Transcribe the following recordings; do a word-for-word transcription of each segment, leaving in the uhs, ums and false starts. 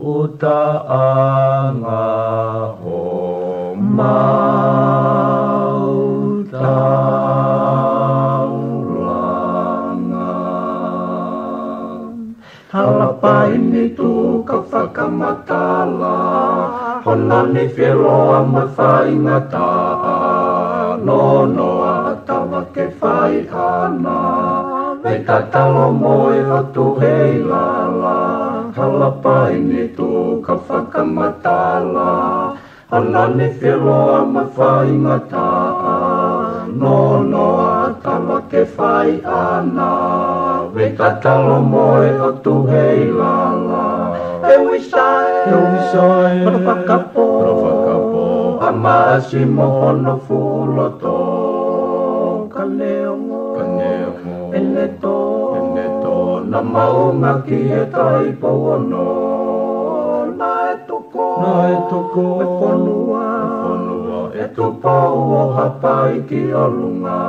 Taʻanga homau taulanga. Hala paini tuku ka fakamatala, hono nifi ʻe loa mo e faingataʻa, nonoa ʻa Tavake Faiʻana, vei tatalo mo e ʻOtu Heilala. Hala paini tuku ka fakamatala, hono nifi ʻe loa mo e faingataʻa, nonoa ʻa Tavake Faiʻana, vei tatalo mo e ʻOtu Heilala. ʻE Uisae, ʻe Uisae, Kolo Fakapō, Kolo Fakapō, ʻa Maʻasi mo hono fuʻu loto, Kaneongo, Kaneongo, ʻEletō, ʻEletō, naʻa mau ngāueʻaki ʻe Taipou Ono, naʻe tuku, naʻe tuku e fonua, e fonua ʻe Tupou ʻo Haʻapai ki ʻolunga,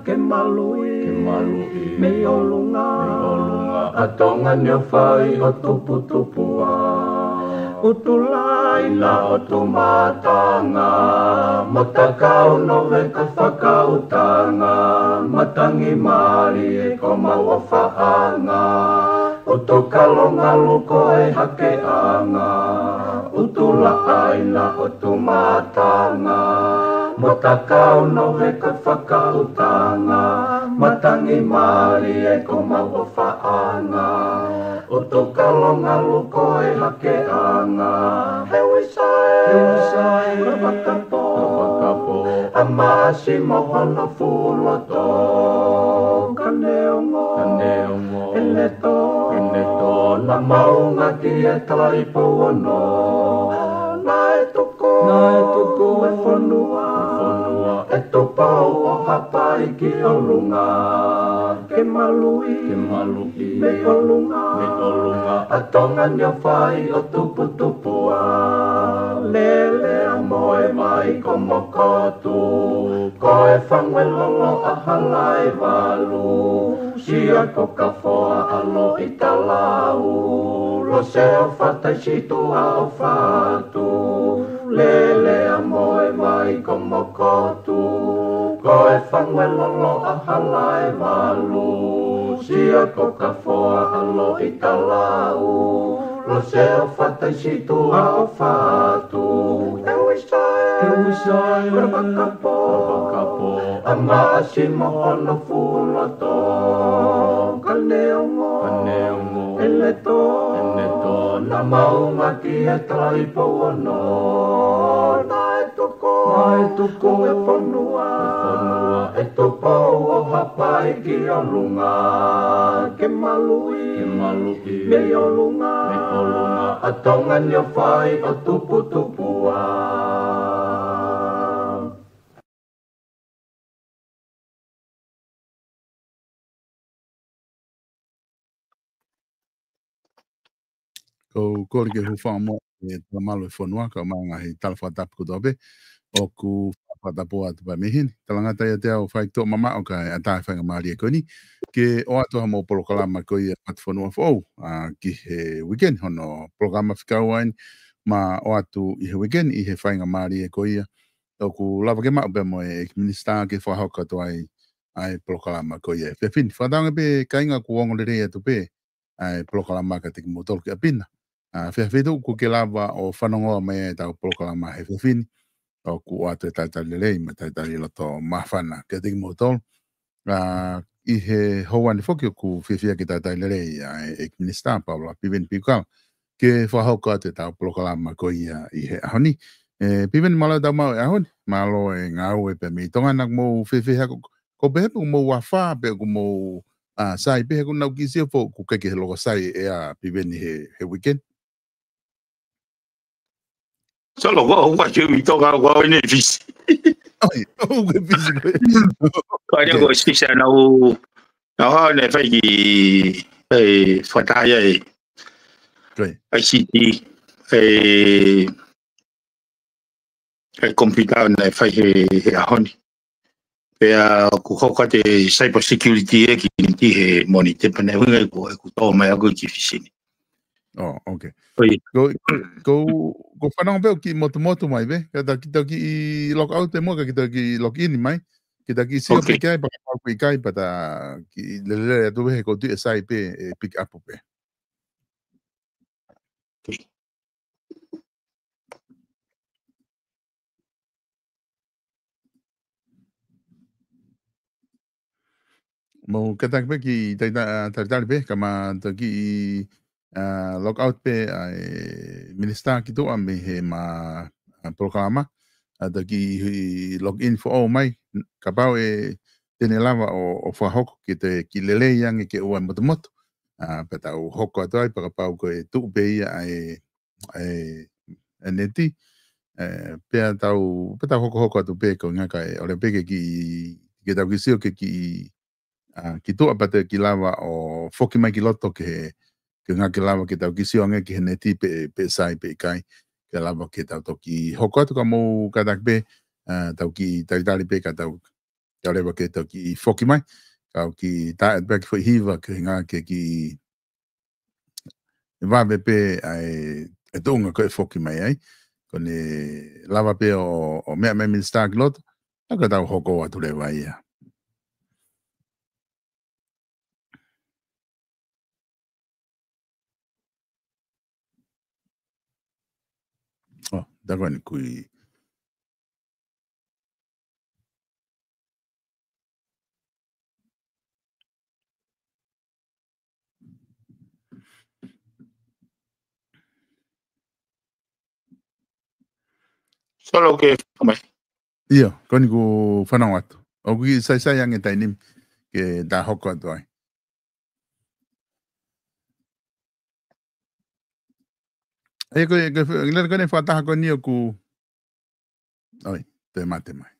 ke maluʻi, ke maluʻi mei ʻolunga, mei ʻolunga, ʻa Tonga ni ʻo fai ʻo tuputupuʻa. ʻUtulāina ʻo Tumatanga, mo Takau Noveka Fakautanga, matangi mālie ko mau ʻofaʻanga, ʻUtukalongalu ko e hakeʻanga, ʻUtulāina ʻo Tumatanga, mo Takau Noveka Fakautanga, matangi mālie ko mau ʻofaʻanga, ʻUtukalongalu ko e hakeʻanga. ʻE Uisae, ʻe Uisae, Kolo Fakapō, Kolo Fakapō, ʻa Maʻasi mo hono fuʻu loto, Kaneongo, Kaneongo, ʻEletō, ʻEletō, naʻa mau ngāueʻaki ʻe Taipou Ono, naʻe tuku, naʻe tuku e fonua, e fonua ʻe Tupou ʻo Haʻapai ki ʻolunga, ke maluʻi, ke maluʻi mei ʻolunga, mei ʻolunga, ʻa Tonga ni ʻo fai ʻo tuputupuʻa. Lele ʻa Moevai ko Mokotu, ko e Fanguelolo ʻa Halaevalu, Sia ko Kafoa ʻa Loʻitalau, Lose ʻo Fataisituʻa ʻo Fatu, Lele ʻa Moevai ko Mokotu, ko e Fanguelolo ʻa Halaevalu, Sia ko Kafoa ʻa Loʻitalau, Lose ʻo Fataisituʻa ʻo Fatu. ʻE Uisae, ʻe Uisae, Kolo Fakapō, Kolo Fakapō, ʻa Maʻasi mo hono fuʻu loto, Kaneongo, Kaneongo, ʻEletō, ʻEletō, naʻa mau ngāueʻaki ʻe Taipou Ono, naʻe tuku, naʻe tuku e fonua, e fonua ʻe Tupou ʻo Haʻapai ki ʻolunga, ke maluʻi, ke maluʻi mei ʻolunga, mei ʻolunga, ʻa Tonga ni ʻo fai ʻo tuputupuʻa. Ko u kole ke u hūfanga muʻa he talamalu ʻo e fonua, kae ʻumaʻā e ngaahi tala fakatapu kotoa pē ʻoku fakatapu atu pē mei heni. Talangata ia te u fai toʻo mamaʻo kae ʻatā e faingamālie ko eni ke ʻoatu ai haʻamou polokalama ko ia Fatufonua Foʻou, ʻa, ki he uike ni, hono polokalama fika ua eni, ma ʻoatu ʻi he uike ni ʻi he faingamālie ko ia ʻoku lava ke maʻu pē mo e ʻEiki Minisitā ke fakahoko atu ai ʻa e polokalama ko ia he efiafi ni. Fakatauange pē kāinga ʻoku ongo lelei atu pē ʻa e polokalama kiate kimoutolu ki ʻapi na. ʻA, fēfē ʻoku ke lava ʻo fanongoa mai ʻetau polokalama he efiafi ni, ʻoku ʻoatu e talitali lelei mo e talitali loto māfana kiate kimoutolu. ʻA, ʻi he houa ni foki ʻoku fiefia ke talitali lelei ʻa e ʻEiki Minisitā Paula Piveni Piukala ke fakahoko atu ʻetau polokalama ko ia ʻi he ʻaho ni. ʻE, Piveni, mālō e tau maʻu e ʻaho ni, mālō e ngāue pē mei Tonga na. ʻOku mou fēfē, ko, ko pehē pē ʻoku mou afā pe ʻoku mou, ʻa, sai pē? He ʻoku nau kiʻi sio foki ʻoku ʻikai ke he loko sai ʻa Piveni he, he uike ni. Solo, ko, ko, ke mi toka, ko, ʻi ne Fisi. ʻOi, ʻoku ke Fisi koe. Ko, ʻa ia ko Fisi ʻa nau, nau ʻa ne fai ki, ʻe, fakataha ia ʻe, ʻa e I C T, ʻe, ʻa e computer naʻe fai he, he ʻaho ni. Pea ʻoku hoko atu e cyber security e ki ni he Mōnite, pea naʻe ʻuhinga ʻeku, ʻeku tō mai ʻaku ki Fisi ni. Oh, okay. Ko, ko, ko fanongo pē ʻoku kiʻi motumotu mai pē, ka ta kiʻi, ta kiʻi log out pē muʻa, ka kiʻi ta kiʻi log in mai, kiʻi ta kiʻi sio pē ki ai, pea kapau ʻoku ʻikai pea ta kiʻi lele atu pē he ʻoku ou tui ʻe sai pē ʻe pick up pē. Mou kātaki pē kiʻi talitali pē, ka ma ta kiʻi, ah, log out pē ʻa e minisitā ki tuʻa mei heʻema, ah, polokalama, ʻa ta kiʻi log in foʻou mai, kapau ʻe te ne lava ʻo, ʻo fakahoko ke te kiʻi lelei ange ke ʻoua motumotu. Ah, pea tau hoko atu ai, pea kapau ko e tuʻu pē ia ʻa e, ʻa e, ʻa e neti, eh, pea tau, pea tau hokohoko atu pē ko e ʻuhinga kae ʻoua pē ke kiʻi, ke tau kiʻi sio ke kiʻi, ah, ki tuʻa pea te kiʻi lava ʻo foki mai ki loto ke, ke ʻuhinga ke lava ke tau kiʻi sio ange ki he neti pe, pe sai pe ʻikai, ke lava ke tau toki hoko atu ka mou kātaki pē, ah, tau kiʻi talitali pē ka tau, tau leva ke tau kiʻi foki mai, kau kiʻi tā atu pē kiʻi foʻi hiva ke ʻuhinga ke kiʻi vave pē ʻa e, e tuʻunga ko ē foki mai ai. Ko ʻene lava pē ʻo, ʻo meʻa mai minisitā ki loto, ka tau hoko atu leva ia. Oh, tā ko eni kui. Solo ke mai. ʻIo, ko eni ʻoku fanongo atu. ʻOku kiʻi saisai ange taimi ni ke ta hoko atu ai. ʻE, ko e, ko e, ko e, ko e fakataha ko eni ʻoku, ʻoi, toe mate mai.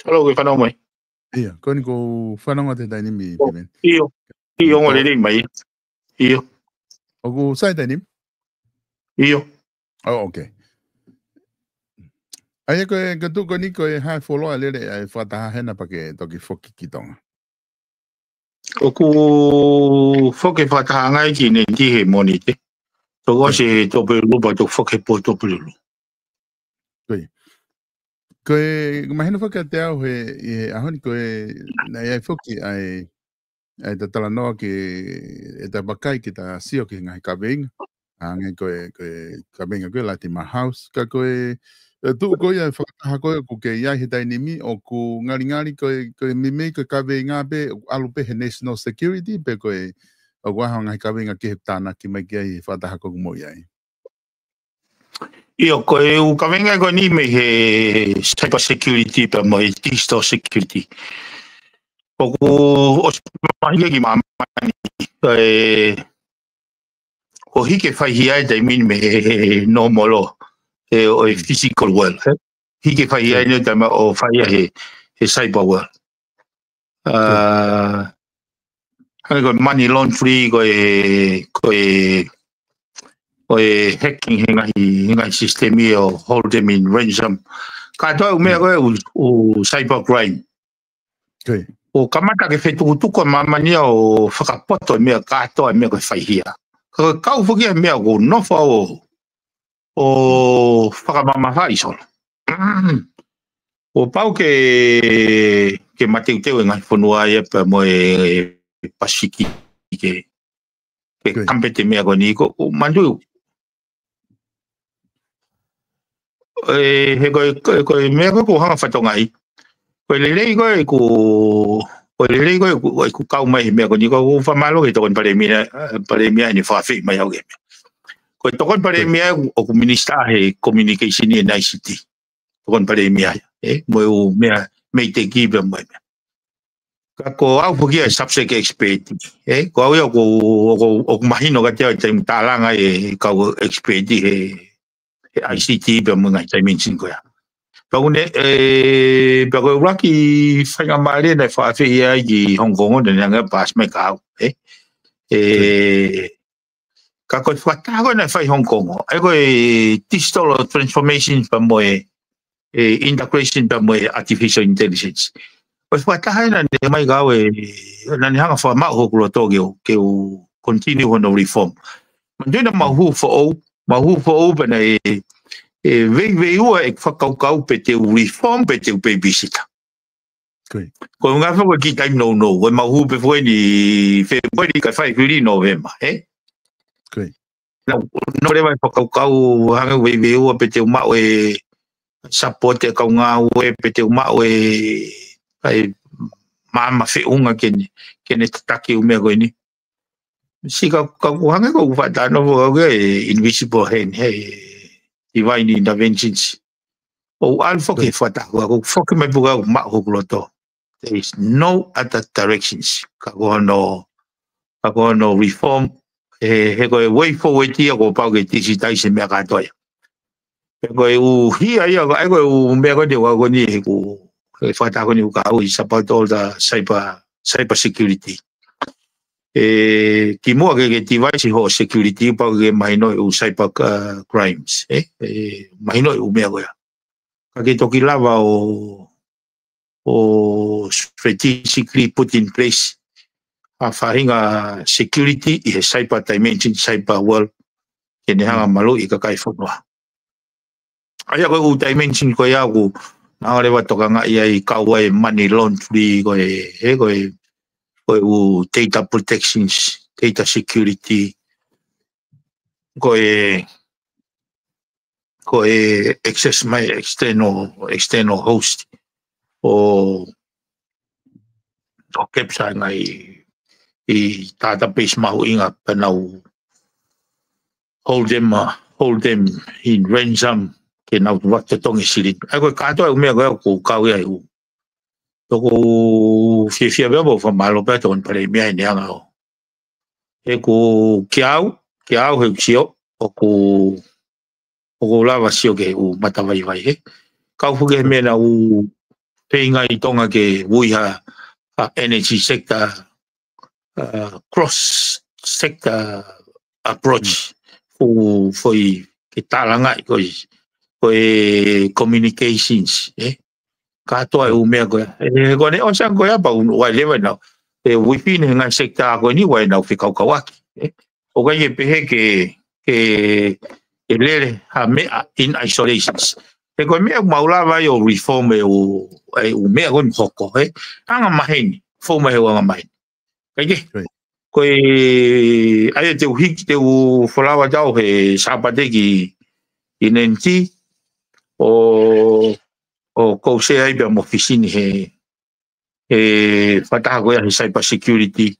Hello, ke fanongo mai. ʻIo, ko eni ʻoku fanongo atu he taimi ni, Pimen. ʻIo, ʻio, ongo lelei mai. ʻIo. ʻOku sai taimi ni? ʻIo. Oh, okay. ʻA ia ko e, ko e tuʻu ko eni ko e hā e fuoloa lele ʻa e fakataha hena pea ke toki foki ki Tonga. ʻOku foki fakataha ange ki he neti he Mōnite. Toko ʻosi Tuʻapulelulu pea toki foki he pō Tuʻapulelulu. Ko ia. Ko e, ko e mahino foki kiate au he, ʻi he ʻaho ni ko e, naʻe ʻi ai foki ʻa e, ʻa e tatalanoa ke, ʻe ta vakai ke ta sio ki he ngaahi kaveinga. Hangē ko e, ko e kaveinga ko e Latima House. Ka ko e, e tuʻu ko ia e fakataha ko ē ʻoku ke ʻi ai he taimi ni ʻoku ngalingali ko e, ko e meimei ko e kaveinga pē ʻoku ʻalu pē he national security pe ko e, ʻoku ʻi ai ha ngaahi kaveinga kehe ʻoku tānaki mai ki ai he fakataha ko ē ʻoku mou ʻi ai. ʻIo, ko e ʻū kaveinga ko eni mei he cyber security pea mo e digital security. ʻOku ʻosi mahino ki māmani, ʻe, ʻo hiki e faihia he taimi ni mei he, he, he normal law, ʻe, ʻo e physical world, he. Hiki e faihia he taimi ʻo faihia he, he cyber world. ʻA, hangē ko e money laundry, ko e, ko e, ko e hacking he ngaahi, he ngaahi system ia ʻo hold them in ransom. Kātoa e ʻū meʻa ko ē ʻū, ʻū cyber crime. ʻO kamata ke fetukutuku ʻa māmani ia ʻo fakapoto e meʻa kātoa e meʻa ko e faihia. Ka ko e kau foki e meʻa ʻoku nofo ʻo ʻo fakamamafaʻi Solo. ʻO pau ke, ke mateuteu e ngaahi fonua ia pea mo e Pasifiki ke, ke kamata e meʻa ko eni ko, ko manatuʻi. ʻE, he ko e, ko e, ko e meʻa ko ē ʻoku hanga fatongia ai. Ko e lelei ko ē ʻoku, Ko e lelei ko ē ʻoku, ʻoku kau mai he meʻa ko eni, ʻoku ou fakamālō ki he Tokoni Palēmia, eh, Palēmia ʻene fakaafeʻi mai au ki he meʻa. Ko e Tokoni Palēmia ʻoku, ʻoku Minisitā he Communication and I C T. Tokoni Palēmia ia, eh, mo e ʻū meʻa, meʻa teki pea mo e meʻa. Ka ko au foki ia e subject expert, eh, ko au ia ʻoku, ʻoku, ʻoku mahino kiate au e taimi tālanga e kau expert he, he I C T pea mo e ngaahi dimension ko ia. Pea ʻoku ne, eh, pea ko e ʻuluaki faingamālie naʻe fakaafeʻi ai ki Hong Kong, naʻá ne hanga ʻo paasi mai kia au, eh. Eh, ka ko e fakataha ko ē naʻe fai Hong Kong, ʻa ia ko e digital transformation pea mo e, e integration pea mo e artificial intelligence. Ko e fakataha ē naʻá ne ʻomai kia au ē, naʻá ne hanga ʻo fakamaʻu hoku loto ke u, ke u continue hono reform. Manatuʻi naʻa mau hū foʻou, mau hū foʻou pea naʻe, e veiveiua e fakakaukau pe te u reform pe te u babysitter. Ko ia. Ko e ngaahi foʻi kiʻi taimi nounou, ko e mau hū pē foki eni Fēpueli kae fai fili Nōvema, eh? Ko ia. Naʻa, naʻa ku leva e fakakaukau hangē ʻoku veiveiua pe te u maʻu e support e kau ngāue pe te u maʻu e, ʻa e maama feʻunga ke ne, ke ne tataki e ʻū meʻa ko eni. Sio ka, ka ʻoku hangē ko ʻeku faʻa talanoa foki au ki he invisible hand, he divine interventions. ʻOku ʻalu foki he fakataha ko ē, ʻoku foki mai pē ʻoku maʻu hoku loto. There is no other directions. Ka ko hono, ka ko hono reform, he, he ko e way forward ia kuo pau ke digitize e meʻa kātoa ia. Pea ko e ʻuhi ia, ʻa ia ko e ʻū meʻa ko eni ʻoku ou ʻi ai ko eni he ʻoku, he fakataha ko eni ʻoku kau ai, it's about all the cyber, cyber security. E, kimuʻa ke, ke device hoʻo security pau ke mahino e ʻū cyber, uh, crimes, eh? E, mahino e ʻū meʻa ko ia. Ka ke toki lava ʻo, ʻo strategically put in place ha faʻahinga security ʻi he cyber dimension, cyber world, ke ne hanga ʻo maluʻi e kakai e fonua. ʻA ia ko e ʻū dimension ko ia ʻoku ou hanga leva ʻo tokangaʻi ai, kau ai e money laundry, ko e, he ko e, ko e ʻū data protections, data security, ko e, ko e access mai external, external host ʻo, ʻo capture e ngaahi database mahuʻinga pea nau hold them, uh, hold them in ransom ke nau fakatotongi e silini. ʻA ia ko e kātoa e ʻū meʻa ko ia ʻoku ou kau ai ʻo, ʻoku ou fiefia pea mo fakamālō pea Tokoni Palēmia heʻene anga ʻo. He ʻoku kiate au, kiate au he ʻoku ou sio, ʻoku, ʻoku ou lava ʻo sio ki he ʻū matavaivai he. Kau foki he meʻa naʻa ku feinga ʻi Tonga ke ui ha, ha energy sector, uh, cross sector approach. Ko e foʻi ke tālangaʻi ko e, ko e communications, eh? Kātoa e ʻū meʻa ko ia. E, ko ʻene ʻosi ange ko ia pea ʻoku ʻi ai leva ʻenau. E within he ngaahi sector ko eni ʻoku ʻi ai ʻenau fekaukauʻaki, eh? ʻOku ʻikai ke pehē ke, ke, ke lele ha meʻa in isolations. He ko e meʻa ʻoku mau lava ai ʻo reform e ʻū, e ʻū meʻa ko eni hoko, eh? Anga maheni, fou mai he anga maheni. Kae kehe. Ko e, ʻa ia te u hiki, te u folaua atu he Sāpate ki, ki Neneti, ʻo, ʻo ʻoku ou share ai pea mo Fisini he, he fakataha ko ia he cyber security.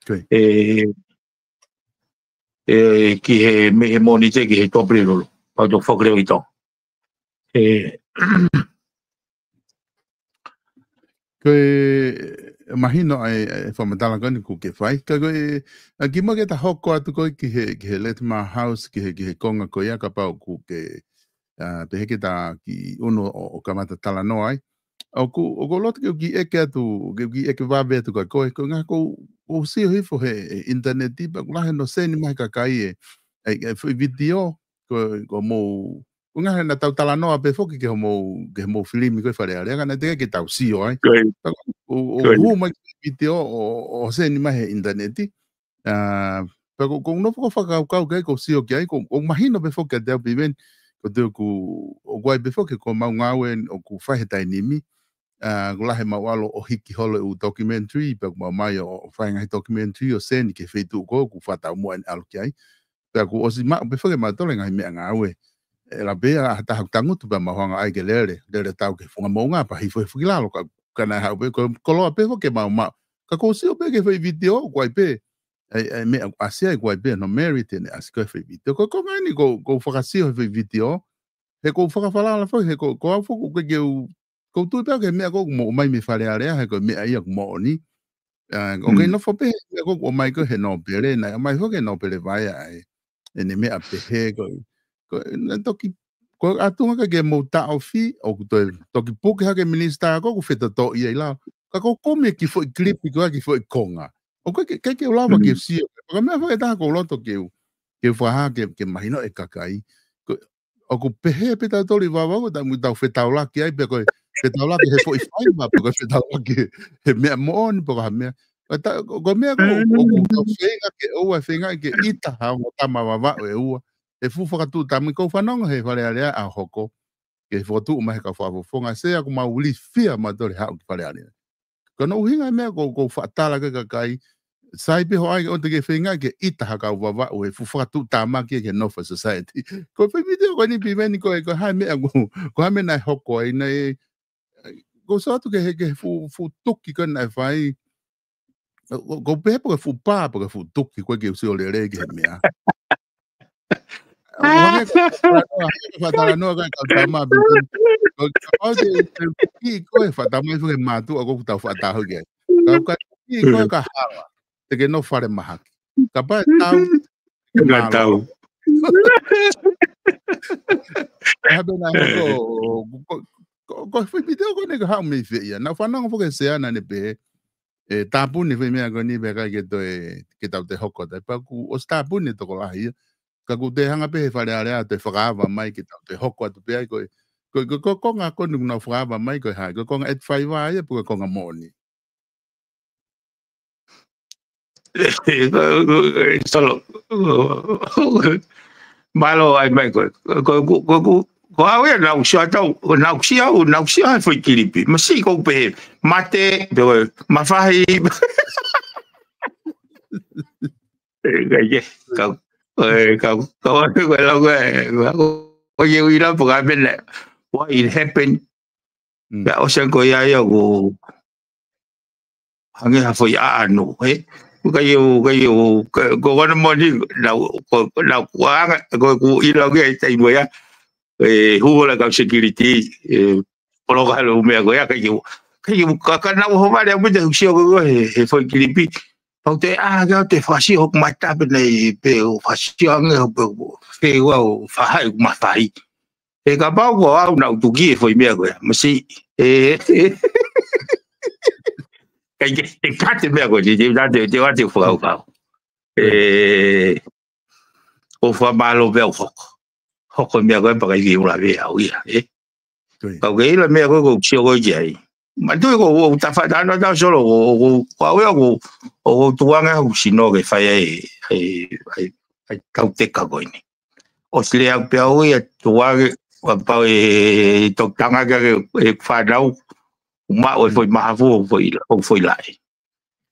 E, e, ki he, mei he Mōnite ki he Tuʻapulelulu. Pea u toki foki leva ʻi Tonga. E, Ko e mahino ai e fakamatala ko eni ʻoku ke fai. Ka ko e, ʻa, kimuʻa ke ta hoko atu ko ē ki he, ki he Letimer House, ki he, ki he konga ko ia kapau ʻoku ke, ʻa, pehē ke ta kiʻi ʻunu ʻo, ʻo kamata talanoa ai. ʻOku, ʻoku ou loto ke u kiʻi ʻeke atu, ke u kiʻi ʻeke vave atu kia koe, ko e ʻuhinga ʻoku ou, ʻoku ou sio hifo he, he ʻinitaneti, pea ʻoku lahi hono send mai e kakai e, e, e foʻi vitiō, ko, ko hoʻomou, ko e ʻuhinga he naʻa tau talanoa pē foki ki hoʻomou, ki hoʻomou filimi ko ē Fale Alea, ka naʻe teʻeki ke tau sio ai. Pea ʻoku, ʻoku, ʻoku hū mai e vitiō ʻo, ʻo send mai he ʻinitaneti. ʻA, pea ʻoku, ʻoku ou nofo ʻo fakakaukau ki ai, ʻoku ou sio ki ai, ʻoku, ʻoku mahino pē foki kiate au Piveni, ko e toe ʻoku, ʻoku ʻi ai pē foki ko ʻemau ngāue ʻoku fai he taimi ni, ʻa, ʻoku lahi ʻemau ʻalu ʻo hiki holo e ʻū documentary, pea ʻoku mau ō mai ʻo, ʻo fai e ngaahi documentary ʻo send ki he feituʻu ko ē ʻoku fakataumuʻa ʻene ʻalu ki ai. Pea kuo ʻosi maʻu pē foki ʻe mautolu e ngaahi meʻangāue. ʻE lava pē ha taha ʻoku tangutu pea mau hanga ai ke lele, lele atu ki he funga moʻunga pea hifo hifo ki lalo ka ka naʻe haʻu pē, ko e koloa pē foki ke maumau. Ka ʻoku ou sio pē ki he foʻi vitiō, ʻoku ʻi ai pē ʻa e, ʻa e meʻa ʻoku ʻasi ai, ʻoku ʻi ai pē hono merit ʻene ʻasi ko ē he foʻi vitiō. Ko e konga eni ʻoku ou, ʻoku ou fakasio he foʻi vitiō, he ʻoku ou fakafalala foki, he ko, ko au foki ʻoku ʻikai ke u, ʻoku ou tui pē au ki he meʻa ʻoku mou ʻomai mei Fale Alea, he ko e meʻa ia ʻoku moʻoni. ʻA, ʻoku ʻikai nofo pē he meʻa ʻoku ʻomai ko ē he nōpele, naʻe ʻomai foki he nōpele vaea ʻa e, ʻene meʻa pehē ko, ko, naʻe toki, ko e ʻatunga ka ke mou taʻofi, ʻoku toe, toki puke hake minisitā ko ē ʻoku fetotoʻi ai lao. Ka ʻoku ou kumi e kiʻi foʻi kilipi ko ē, kiʻi foʻi konga. ʻOku ʻikai ke, ʻikai ke u lava ke u sio. Ka ko e meʻa foki ʻe taha ʻoku ou loto ke u, ke u fakahā ke, ke mahino e kakai. Ko, ʻoku pehē pē tautolu ʻi Vavaʻu, ʻoku tau, tau fetaulaki ai, pe ko e fetaulaki he foʻi faiva, pe ko e fetaulaki he meʻa moʻoni, pe ko ha meʻa. Ka ta, ko, ko e meʻa ko, ʻoku tau feinga ke ʻoua, feinga ke ʻita ha ongo tama Vavaʻu ʻe ua. ʻE fuʻu fakatuʻutāmaki, ʻoku ou fanongo he Fale Alea ʻa e hoko. Ke fokotuʻu mai he kau fakafofonga, Sea, ʻoku mau ilifia mautolu he haʻu ki Fale Alea. Ko hono ʻuhinga e meʻa ʻoku, ʻoku ou faʻa tala ki he kakai, sai pē hoʻo ʻai ʻo te ke feinga ke ʻita ha kau Vavaʻu he fuʻu fakatuʻutāmaki ki he nofo society. Ko e foʻi vitiō ko eni Piveni ko e, ko e hā e meʻa ʻoku, ko e hā e meʻa naʻe hoko ai naʻe, ʻoku ou sio atu ki he, ki he fuʻu, fuʻu tuki ko ē naʻe fai. ʻOku, ʻoku ou pehē pe ko e fuʻu pā, pe ko e fuʻu tuki, ʻoku ʻikai ke u sio lelei ki he meʻa. ʻOku ou hanga ʻo faʻa talanoa, faʻa talanoa ko e kau tama, pe ko, ko, kapau te, te kiʻi ko e faʻa tama ʻi fake mātuʻa ʻoku tau faʻa tahu ki ai. Ka, ka kiʻi ko e ka hala, te ke nofo fale mahaki. Kapau ʻe tau, te ke mālō. Tau. Ka hapena ko, ko, ko, ko e foʻi vitiō ko eni ka haʻu mei fē ia. Naʻa ku fanongo foki he Sea naʻa ne pehē, ʻe tāpuni e foʻi meʻa ko eni pea ʻikai ke toe, ke tau toe hoko atu ai. Pea kuo ʻosi tāpuni e tokolahi ia. Ka ʻoku te hanga pē he Fale Alea ʻo toe fakaava mai ke tau toe hoko atu pē ai ko e, ko e, ko e, ko e konga ko eni ʻoku nau fakaava mai ko e hā, ko e konga ʻEti Faiva ia, pe ko e konga moʻoni. Solo. Mālō ʻai mai ko e. Ko, ko, ko, ko, ko au ia naʻa ku sio atu, naʻa ku sio au, naʻa ku sio he foʻi kilipi. Masiʻi ʻoku pehē, mate, pe ko e, mafahi. ʻIkai ke, kau, ʻe, kau, kau, kau, kau, kau, kau, ʻoku ʻikai ke u ʻilo pe ko e hā e meʻa. Why it happened? Mm. Pea ʻosi ange ko ia ia ʻoku hangē ha foʻi ʻaʻanu, ē? ʻOku ʻikai ke u, ʻikai ke u, ko, ko hono moʻoni, naʻa, ko, naʻa ku anga, ko, ʻoku ʻilo au ki he taimi ia, ʻe, hū holo e kau security, ʻe, poloka holo e meʻa ko ia, ʻikai ke u, ʻikai ke u, ka, ka naʻa ku ʻohovale au pē te u sio ko ē he, he foʻi kilipi. Pau te, ʻā, ke u te fakasio hoku mata pē nei, pe u fakasio ange hoku, pe u fēua ʻo fakahā hoku mafahi. ʻE kapau ko au naʻa ku tuki e foʻi meʻa ko ia. Masiʻi, ʻe, ʻe. ʻIkai ke, ʻe kate meʻa ko ē, te, te, te, te, te, te fakakaukau. ʻE, ʻoku fakamālō pē au hoko. Hoko e meʻa ko ē pea ʻikai ke u lave au ia, ē. Ka ʻoku ke ʻilo e meʻa ko ē ʻoku ou sio ko ē ki ai. Manatuʻi ʻoku ou, ʻoku ou tafa tano tau Solo, ʻoku, ʻoku, ʻoku, ʻoku, ʻoku ou tuku ange hoku sino ke fai ai, ai, ai, ai, tau teka ko eni. ʻOsi lea pē au ia tuku ange, ʻo kapau ʻe toki tangaki ange e fānau, ʻo maʻu e foʻi mahafu ʻo foʻi, ʻo foʻi laʻi.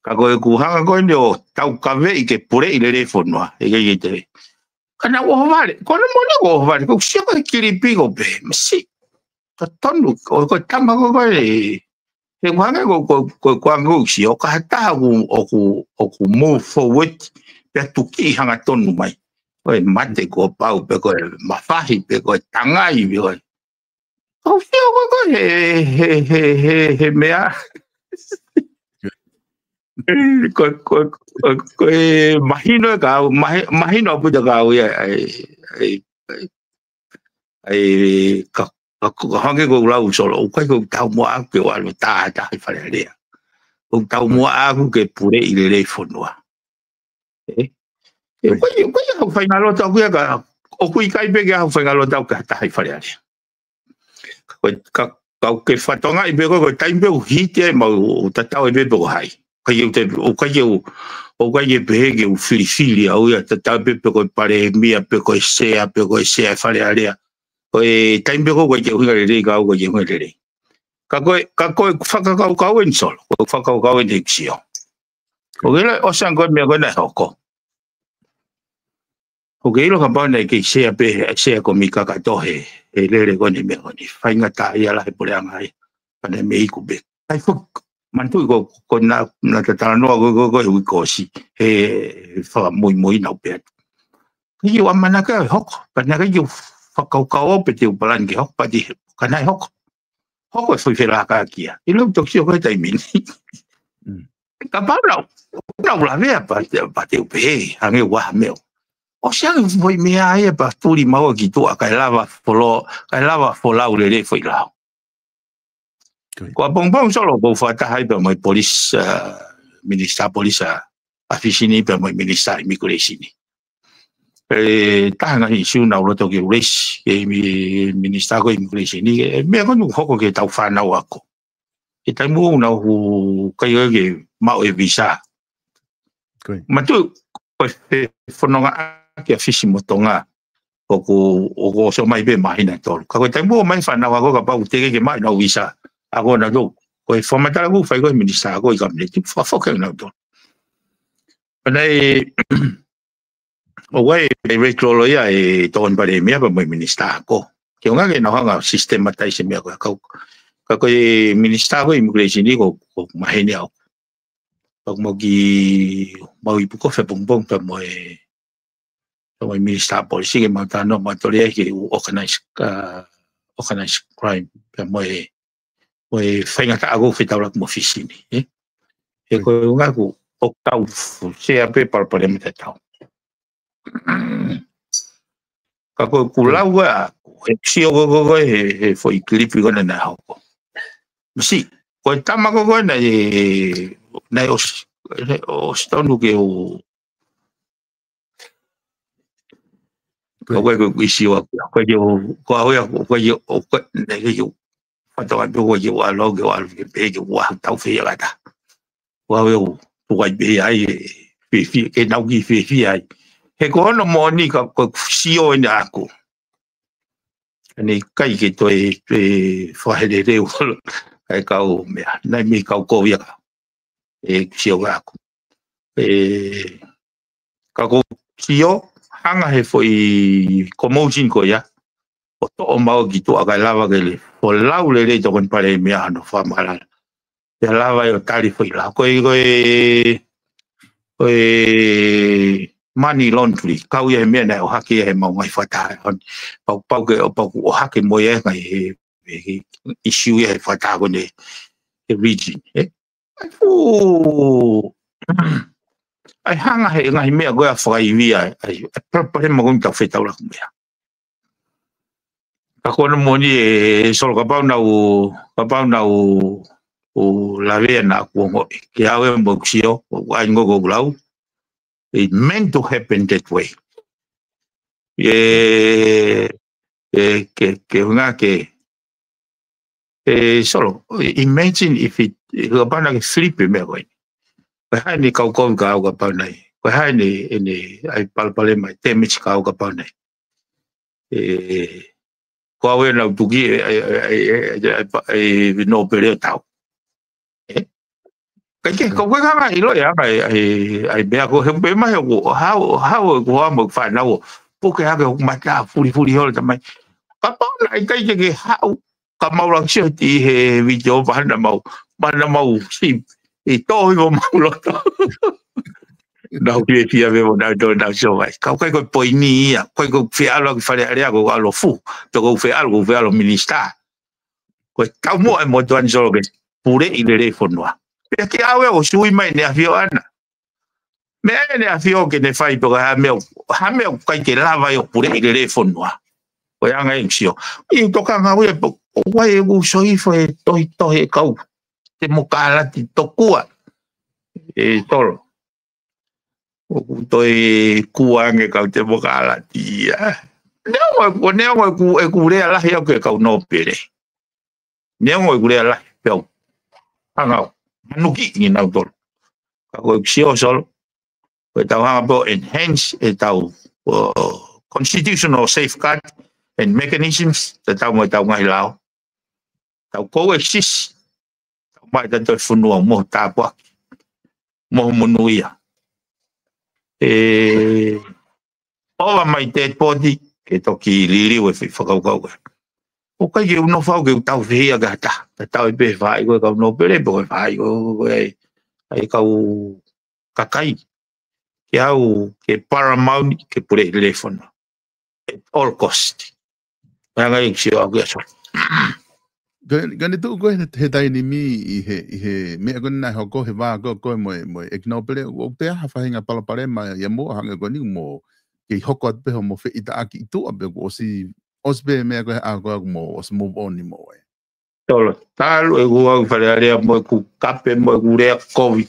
Ka ko ʻeku hanga ko eni ʻo taukaveʻi ke puleʻi lelei e fonua, ʻe ʻikai ke te. Ka naʻa ku ʻohovale, ko hono moʻoni ʻoku ou ʻohovale, ʻoku ou sio ko ē he kilipi ʻoku pehē, masiʻi, totonu, ko, ko e tama ko ē, he ʻoku hangē ko, ko, ko, ko e anga ʻoku ou sio, ka ha taha ʻoku, ʻoku, ʻoku move forward, pea tuki hangatonu mai. Ko e mate kuo pau, pe ko e mafahi, pe ko e tangai, pe ko e. Kau sio ko ē he, he, he, he, he meʻa. Ko, ko, ko, ko e mahino e kau, mahi-, mahino ʻaupito kau ia, ai, ai, ai, ai, ka, ka, ka hangē ko e lau Solo, ʻoku ʻikai ko e taumuʻa ʻaʻaku ke u ʻalu ʻo tā ha taha ʻi Fale Alea. Ko e taumuʻa ʻaʻaku ke puleʻi lelei e fonua. Ē? ʻE, ʻoku ʻikai, ʻoku ʻikai haʻaku faingaloto ʻaʻaku ia ka, ʻoku ʻikai pē ke haʻaku faingaloto ʻaʻaku ki ha taha ʻi Fale Alea. Ka, ka, ka ʻoku ke fakatokangaʻi pē ko ē, ko e taimi pē ʻoku hiki ai maʻu ʻo tatau ai pē pe ko hai. ʻIkai ke u te, ʻoku ʻikai ke u, ʻoku ʻikai ke pehē ke u filifili au ia tatau pē pe ko e palēmia, pe ko e sea, pe ko e sea ʻo e Fale Alea. Ko e taimi pē ko ē ʻoku ʻikai ke u ʻuhinga lelei, ka ʻoku ʻikai ke u ʻuhinga lelei. Ka ko e, ka ko e fakakaukau eni Solo, ko e fakakaukau eni ʻeku sio. ʻOku ke ʻilo, ʻosi ange ko ē e meʻa ko ē naʻe hoko. ʻOku ke ʻilo kapau naʻe kei sea pē, sea ko ē mei kakato he, he lele ko eni e meʻa ko eni. Faingataʻaʻia lahi e puleʻanga ai. Ka naʻe mei iku pē. ʻIkai foki, manatuʻi ko, ko ena, naʻa ta talanoa ko, ko, ko e uike kuo ʻosi, he fakamuimui naʻa ku pehē atu. ʻIkai ke u ʻamanaki au ʻe hoko, pea naʻe ʻikai ke u fakakaukau au pe te u palani ke hoko, pea te, ka naʻe hoko. Hoko e foʻi felākaki ia. ʻIlo, toki sio ko e taimi ni. Mm. Kapau naʻa, naʻa ku lavea pea te, pea te u pehē, hangē ua ha meʻa. ʻOsi ange foʻi meʻa ia pea tuli maua ki tuʻa kae lava folo, kae lava folau lelei foʻi lao. Ko ia. Ko ʻapongipongi Solo ʻoku ou fakataha ai pea mo e polisi, ā, minisitā polisi ʻa Fisi ni pea mo e minisitā immigration. ʻE taha e ngaahi ʻisiū naʻa ku loto ke u raise ki he mi-, minisitā ko e immigration ni, ʻa e meʻa ko eni ʻoku hoko ki heʻetau fānau ako. He taimi ʻoku nau ʻikai ke maʻu e visa. Ko ia. Manatuʻi, ko e fe-, fononga ʻaki ʻa Fisi mo Tonga ʻoku, ʻoku ʻosi ʻomai pē māhina ʻe tolu. Ka ko e taimi ʻoku ʻomai e fānau ako kapau ʻoku teʻeki ke maʻu ʻenau visa, ako nautolu. Ko e fakamatala ʻoku fai ko e minisitā ako ʻi he kapineti, fakafoki ange nautolu. Pea naʻe, ʻoku ʻi ai e direct lolo ia ʻa e Tokoni Palēmia pea mo e minisitā ako. Ke ʻuhinga ke nau hanga ʻo systematize e meʻa ko ia. Ka, ka ko e minisitā ko e immigration ni ko, ko maheni au. Pea ʻoku mau kiʻi, mau ipu kofe ʻapongipongi pea mo e, pea mo e minisitā polisi ke mau talanoa, mau tali ai ki he organized, ā, organized crime pea mo e, mo e faingataʻa ʻoku fetaulaki mo Fisi ni, ē? He ko e ʻuhinga ʻoku, ʻoku tau sea pē palopalema tatau. Ka ko ʻeku lau ʻaʻaku, he sio ko, ko, ko, he, he foʻi kilipi ko ena naʻe hoko. Masiʻi, ko e tama ko, ko ena ē, naʻe ʻosi, ʻosi tonu ke u, ko e, ko e, ko e sio ʻaʻaku, ko e, ko e, ko e, ko e, ko e, naʻe ke u, fatongia pē ko e ke u ʻalu, ke u ʻalu, ke pehē ke u ʻalu tau fea kata. Ko au ʻoku tuku ai pē ai, ē, fiefia, ke nau kiʻi fiefia ai. He ko hono moʻoni ka, ko e sio eni ʻaʻaku. ʻA eni ʻikai ke toe, toe fakaheleleu ʻa e kau meʻa. Naʻe mei kau kovi ʻa e kau. ʻE sio ʻaʻaku. ʻE, ka ko e sio, hanga he foʻi commotion ko ia. ʻO toʻo maua ki tuʻa kae lava ke le. Folau lelei Tokoni Palēmia hano fakamatala. Pea lava ʻo tali foʻi lao. Ko e, ko e, ko e money laundry. Kau ia he meʻa naʻe ʻohake ia he mau ngaahi fakataha. Pau, pau ke, ʻo pau ʻoku ʻohake mo ia he ngaahi he, he, he ʻisiū ia he fakataha ko eni he region, ē? ʻAi fu-, ʻai hanga he ngaahi meʻa ko ia fakaivia, ʻai, ʻai palopalema ko eni tau fetaulaki mo ia. Ka ko hono moʻoni ē Solo kapau naʻa ku, kapau naʻa ku, ku lavea naʻa ku ongoʻi. Ke au ē mo ʻeku sio, ʻoku ʻai ngoko ʻoku lau. It meant to happen that way. ʻE, ʻe, ke, ke ʻuhinga ke, ʻe Solo, imagine if it, kapau naʻa ke flip e meʻa ko eni. Ko e hā eni kau kovi ka au kapau naʻe. Ko e hā eni, eni ʻai palopalema, damage ka au kapau naʻe. ʻE, ko au ē naʻa ku tuki e, e, e nōpele ʻo tau. Ē? Ka ke, ka ʻoku ʻikai ke hanga ʻilo ia, ʻai, ʻai, ʻai meʻa ko he pē mai ʻoku, hau, hau ʻoku hau mo fānau ʻo puke hake ʻoku mata fulifuli holo tamai. Kapau naʻe ʻikai ke ke haʻu, ka mau laka sio ʻi he video, mahalo naʻa mau, mahalo naʻa mau si, ʻi tohi mo mau loto. Nau fiefia pē mo nau tō nau sio mai. Ka ʻoku ʻikai ko e poini ia, ʻikai ko e fie ʻalu ki Fale Alea ko e ʻalu fu, pe ko e fie ʻalu, ko e fie ʻalu minisitā. Ko e taumuʻa e motuʻa ni Solo ke puleʻi lelei fonua. Pea ke au ē ʻo sui mai ʻEne ʻAfio ʻana. Meʻa ʻEne ʻAfio ke ne fai pe ko e hā meʻa, hā meʻa ʻoku ʻikai ke lava ʻo puleʻi lelei fonua. Ko e anga ʻeku sio. ʻI he tokanga au ia pe ko e hā ʻeku sio hifo he tohitohi e kau temokalati tokua. ʻE Solo. ʻOku toe kua ange kau temokalati ia. Neongo, ko neongo ʻeku, ʻeku lea lahi au ki he kau nōpele. Neongo ʻeku lea lahi pē au. Hanga au. Manuki ni nautolu. Ka ko ʻeku sio Solo. Ko e tau hanga pē ʻo enhance e tau, uh, constitutional safeguard and mechanisms, te tau mo e tau ngaahi lao. Tau coexist. Tau mai ta toe fonua mo tāpuaki. Mo monūʻia. ʻE, ʻova mai te poti, ke toki liliu e fai fakakaukau. ʻOku ʻikai ke u nofo au ke u tau fehiʻa ki ha taha. Tatau ai pē he faʻahi ko ē kau nōpele, pe ko e faʻahi ko ē ʻa e kau kakai. Ke au, ke paramount, ke pule ʻi Lefona. At all cost. Meʻa ngai sio au ki aso. Ka, ka ne tuʻu ko ē he, he taimi ni ʻi he, ʻi he meʻa ko ē naʻe hoko he vā ko ē ko ē mo e, mo e ʻEiki Nōpele, ʻoku te ʻi ai ha faʻahinga palopalema ia mo hangē ko eni mo kei hoko atu pē hoʻomo feʻitaʻaki ʻi tuʻa pe kuo ʻosi, ʻosi pē meʻa ko ē ʻa ko ē mo ʻosi move on mo e. Tolo, talu ʻeku ʻalu ki Fale Alea mo ʻeku kape mo ʻeku lea kovi.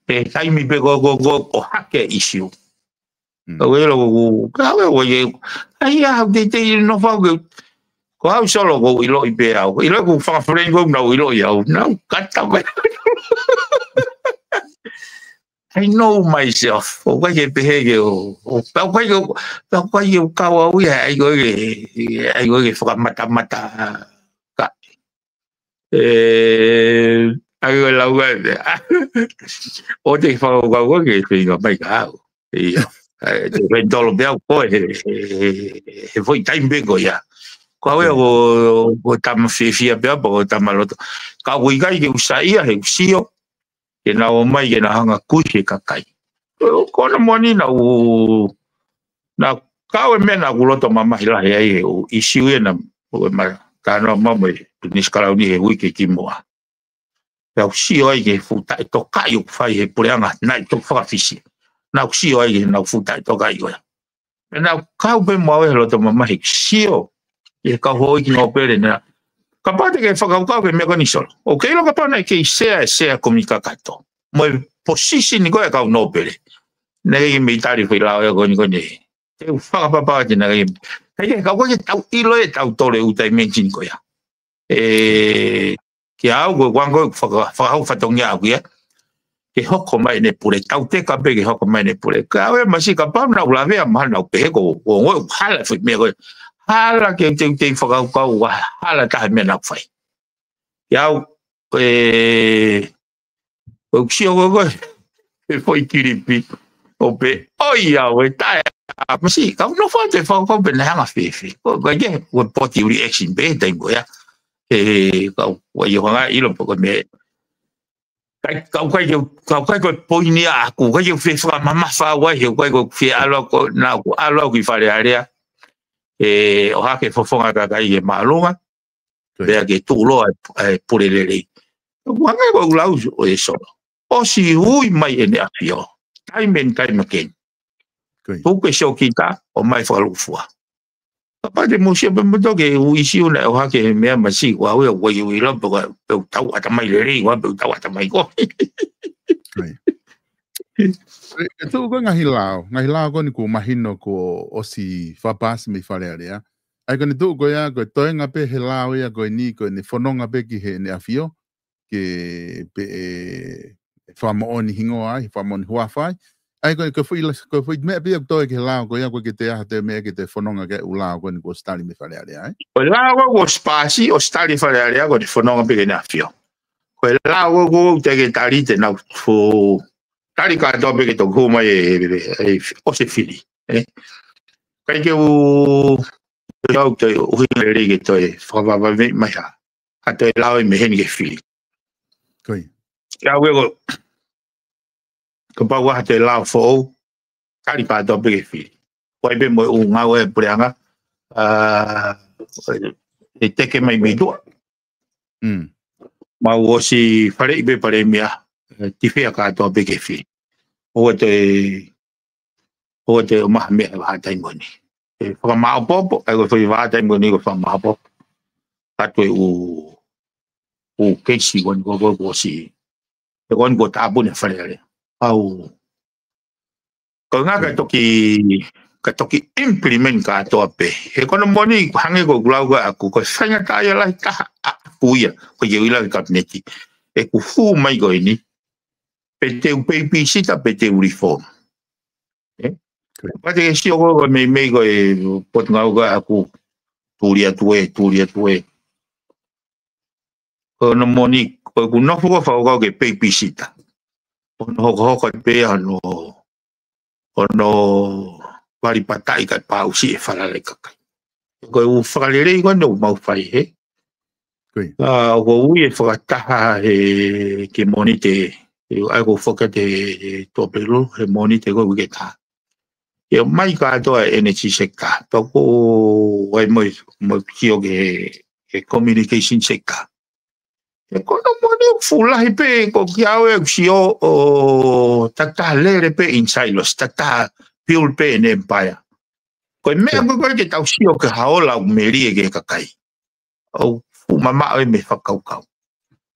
He taimi pē ko ē ko ē ʻoku ʻohake ʻisiū. Mm. Ka ʻoku ʻilo ʻoku, ka ʻoku ʻilo ʻoku, ʻai ʻa au teitei nofo au ke, ko au solo ʻoku ou ʻiloʻi pē au. ʻIlo ʻeku fanga friend ʻoku nau ʻiloʻi au. Nau kata pē. I know myself. ʻOku ʻikai ke pehē ke ʻo, ʻo, pea ʻoku ʻikai ke, pea ʻoku ʻikai ke u kau au ia, ʻai ko ē ke, ʻai ko ē ke fakamatamata ka. ʻE, ʻai ko ē lau ka, ʻo te fakakau ko ē ke feinga mai ka au. Ia, ʻe, te fai tolo pē au ko ē, he, he, he, he foʻi taimi pē ko ia. Ko au ia ko, ko tama fiefia pē au, pe ko tama loto. Ka ʻoku ʻikai ke u saiʻia, he u sio, ke nau ō mai, ke nau hanga kui he kakai. Ko, ko hono moʻoni naʻa ku, naʻa ku kau e meʻa naʻa ku loto mamahi lahi ai he ʻū ʻisiū ia naʻa, ʻo e ma, ka naʻa ma mo e Pilinisi Kalauni he uike kimuʻa. Pea u sio ai ki he fuʻu taʻetokaʻi ʻoku fai he puleʻanga, naʻe toki fakafisi. Naʻa ku sio ai ki heʻenau fuʻu taʻetokaʻi ko ia. Pea naʻa ku kau pē mo au he loto mamahi sio, ʻi he kau houʻeiki nōpele na. Kapau te ke fakakaukau ki he meʻa ko eni solo. ʻOku ke ʻilo kapau naʻe kei sea e sea kumi kakato. Mo e position ko ē kau nōpele. Naʻe kei mei tali foʻi lao ia ko eni ko eni. Te u fakapapau atu naʻe kei. Kae kehe, ka ʻoku ʻikai ke tau ʻilo ʻe tautolu e ʻū dimension ko ia. ʻE, kia au ko e kuango faka-, fakahau fatongia au ia. Ke hoko mai ʻene pule, tau teka pē ke hoko mai ʻene pule. Ka au e masi kapau naʻa ku lavea mahalo naʻa ku pehē ko, ko ngoe hala foʻi meʻa ko ē. Hala ke u teuteu fakakaukau ʻa hala taha meʻa naʻa ku fai. Kia au, ʻe, ko e sio ko ē ko ē, ʻe foʻi kilipi, ʻo pē, ʻoi au ʻe tae, ʻa, masi, ka u nofo atu ʻo fakakaukau pe naʻe hanga fēfē. Ko, ko e ke, ko e poti uri action pē, taimi ko ia. ʻE, ka u, ʻoku ʻikai ke u hanga ʻilo pe ko e meʻa. Kai, ka u ʻikai ke, ka u ʻikai ko e poini ʻaʻaku, ʻikai ke u fie fakamamafa au ai, he ʻoku ʻikai ko e fie ʻalu au ko, naʻa ku ʻalu au ki Fale Alea. ʻE, ʻohake fofonga kakai ke māʻolunga. Ko ia. Pea ke tuʻuloa e, e pule lelei. Ko e hangē ko ʻeku lau ʻo e solo. ʻOsi ui mai ʻEne ʻAfio. Time and time again. Ko ia. Tuku e siokita, ʻomai fakalūkufua. Kapau te mou sio pē moutolu ki he ʻū ʻisiū naʻe ʻohake he meʻa masi, ʻoku ou ʻilo pe ʻoku ou tau ʻatamai lelei, ʻoku ou tau ʻatamai ko. Ko ia. ʻE, ʻe tuʻu ko e ngaahi lao, ngaahi lao ko eni kuo mahino kuo ʻosi fakapaasi mei Fale Alea. ʻA ia ko ʻene tuʻu ko ia, ko e toenga pē he lao ia ko eni, ko ʻene fononga pē ki heʻene ʻAfio, ke pē ʻe, ʻe fakamoʻoni hingoa ai, fakamoʻoni huafa ai. ʻA ia ko e, ko e foʻi la-, ko e foʻi meʻa pē ia ʻoku toe ki he lao ko ia, ʻoku ʻikai ke toe ʻi ai ha toe meʻa ke toe fononga ki he ʻū lao ko eni kuo ʻosi tali mei Fale Alea, ē? Ko e lao ko ē kuo ʻosi paasi, ʻosi tali Fale Alea, ko ʻene fononga pē ki heʻene ʻAfio. Ko e lao ko ē kuo teʻeki ke tali te nau fo-, tali kātoa pē ke toki hū mai e, e, e, ʻosi e fili, ē? ʻIkai ke u, ʻikai ke u toe ʻuhinga lelei ke toe fakavavevave mai ha, ha toe lao ʻe mei heni ke fili. Ko ia. Kia au ʻe ko, kapau ʻe ʻi ai ha toe lao foʻou, tali kātoa pē ke fili. Ko e pē mo e ʻū ngāue ʻa e puleʻanga, ʻa, ʻe teke mai mei tuʻa. Mm. Mau ʻosi faleʻi pē Palēmia, ʻe, tifea kātoa pē ke fili. ʻOua te, ʻoua te ʻomai ha meʻa he vahaʻa taimi ko eni. ʻE fakamāʻopoʻopo, ʻa ia ko e foʻi vahaʻa taimi ko eni ko e fakamāʻopoʻopo. Kātoa e ʻū, ʻū keisi ko eni ko, ko, kuo ʻosi. ʻE ko eni kuo tāpuni ʻe Fale Alea. Au. Ko e ʻuhinga ka toki, ka toki implement kātoa pē. He ko hono moʻoni, hangē ko ʻeku lau ko ē ʻaʻaku, ko e faingataʻaʻia lahi taha ʻaʻaku ia, ko ia ʻi he lau ʻi he Kapineti. ʻEku hū mai ko eni, pe te u babysitter, pe te u reform. Ē? Ko ia. Pea te ke sio ko ē ko e meimei ko e potungāue ko ē ʻaʻaku, tuli atu ē, tuli atu ē. Ko hono moʻoni, ko ʻeku nofo ko ē fakakaukau ke babysitter. Ko hono hokohoko pē ia hono, hono vali pātaʻi kae pāʻusi e falala ʻa e kakai. Ko e ʻū fakalelei ko eni ʻoku mau fai, hē? Ko ia. ʻA, ʻoku ou ui e fakataha he, ki he Mōnite, ʻa ia ʻoku ou fakataha he Tuʻapulelulu, he Mōnite ko e uike ʻe taha. ʻE ʻomai kātoa e energy sector, pea ʻoku ʻi ai mo e, mo e sio ki he, he communication sector. ʻE ko hono moʻoni ʻoku fuʻu lahi pē, ko kiate au ʻeku sio ʻoku takitaha lele pē in silos, takitaha build pē ʻene empire. Ko e meʻa ko ē ke tau sio ki ha ola ʻoku melie ki he kakai. ʻOku fuʻu mamaʻo ia mei he fakakaukau.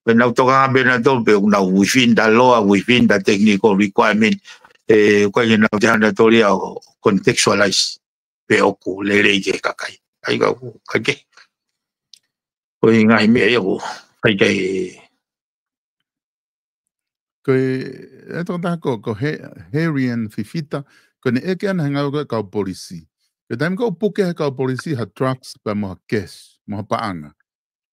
Pea nau tokanga pē nautolu pē ʻoku nau within the law, within the technical requirement, ʻe, ʻoku ʻikai ke nau toe hanga nautolu ia ʻo contextualize pe ʻoku lelei ki he kakai. ʻA ia ka ʻoku ʻikai ke. Ko e ngaahi meʻa ia ʻoku ʻikai ke. Ko e, e tokotaha ko, ko he, Herian Fifita, ko ʻene ʻeke ʻana he ngāue ko ē ʻa e kau polisi. Ko e taimi ko ē ʻoku puke ai ʻe he kau polisi ha drugs pea mo ha cash, mo ha paʻanga.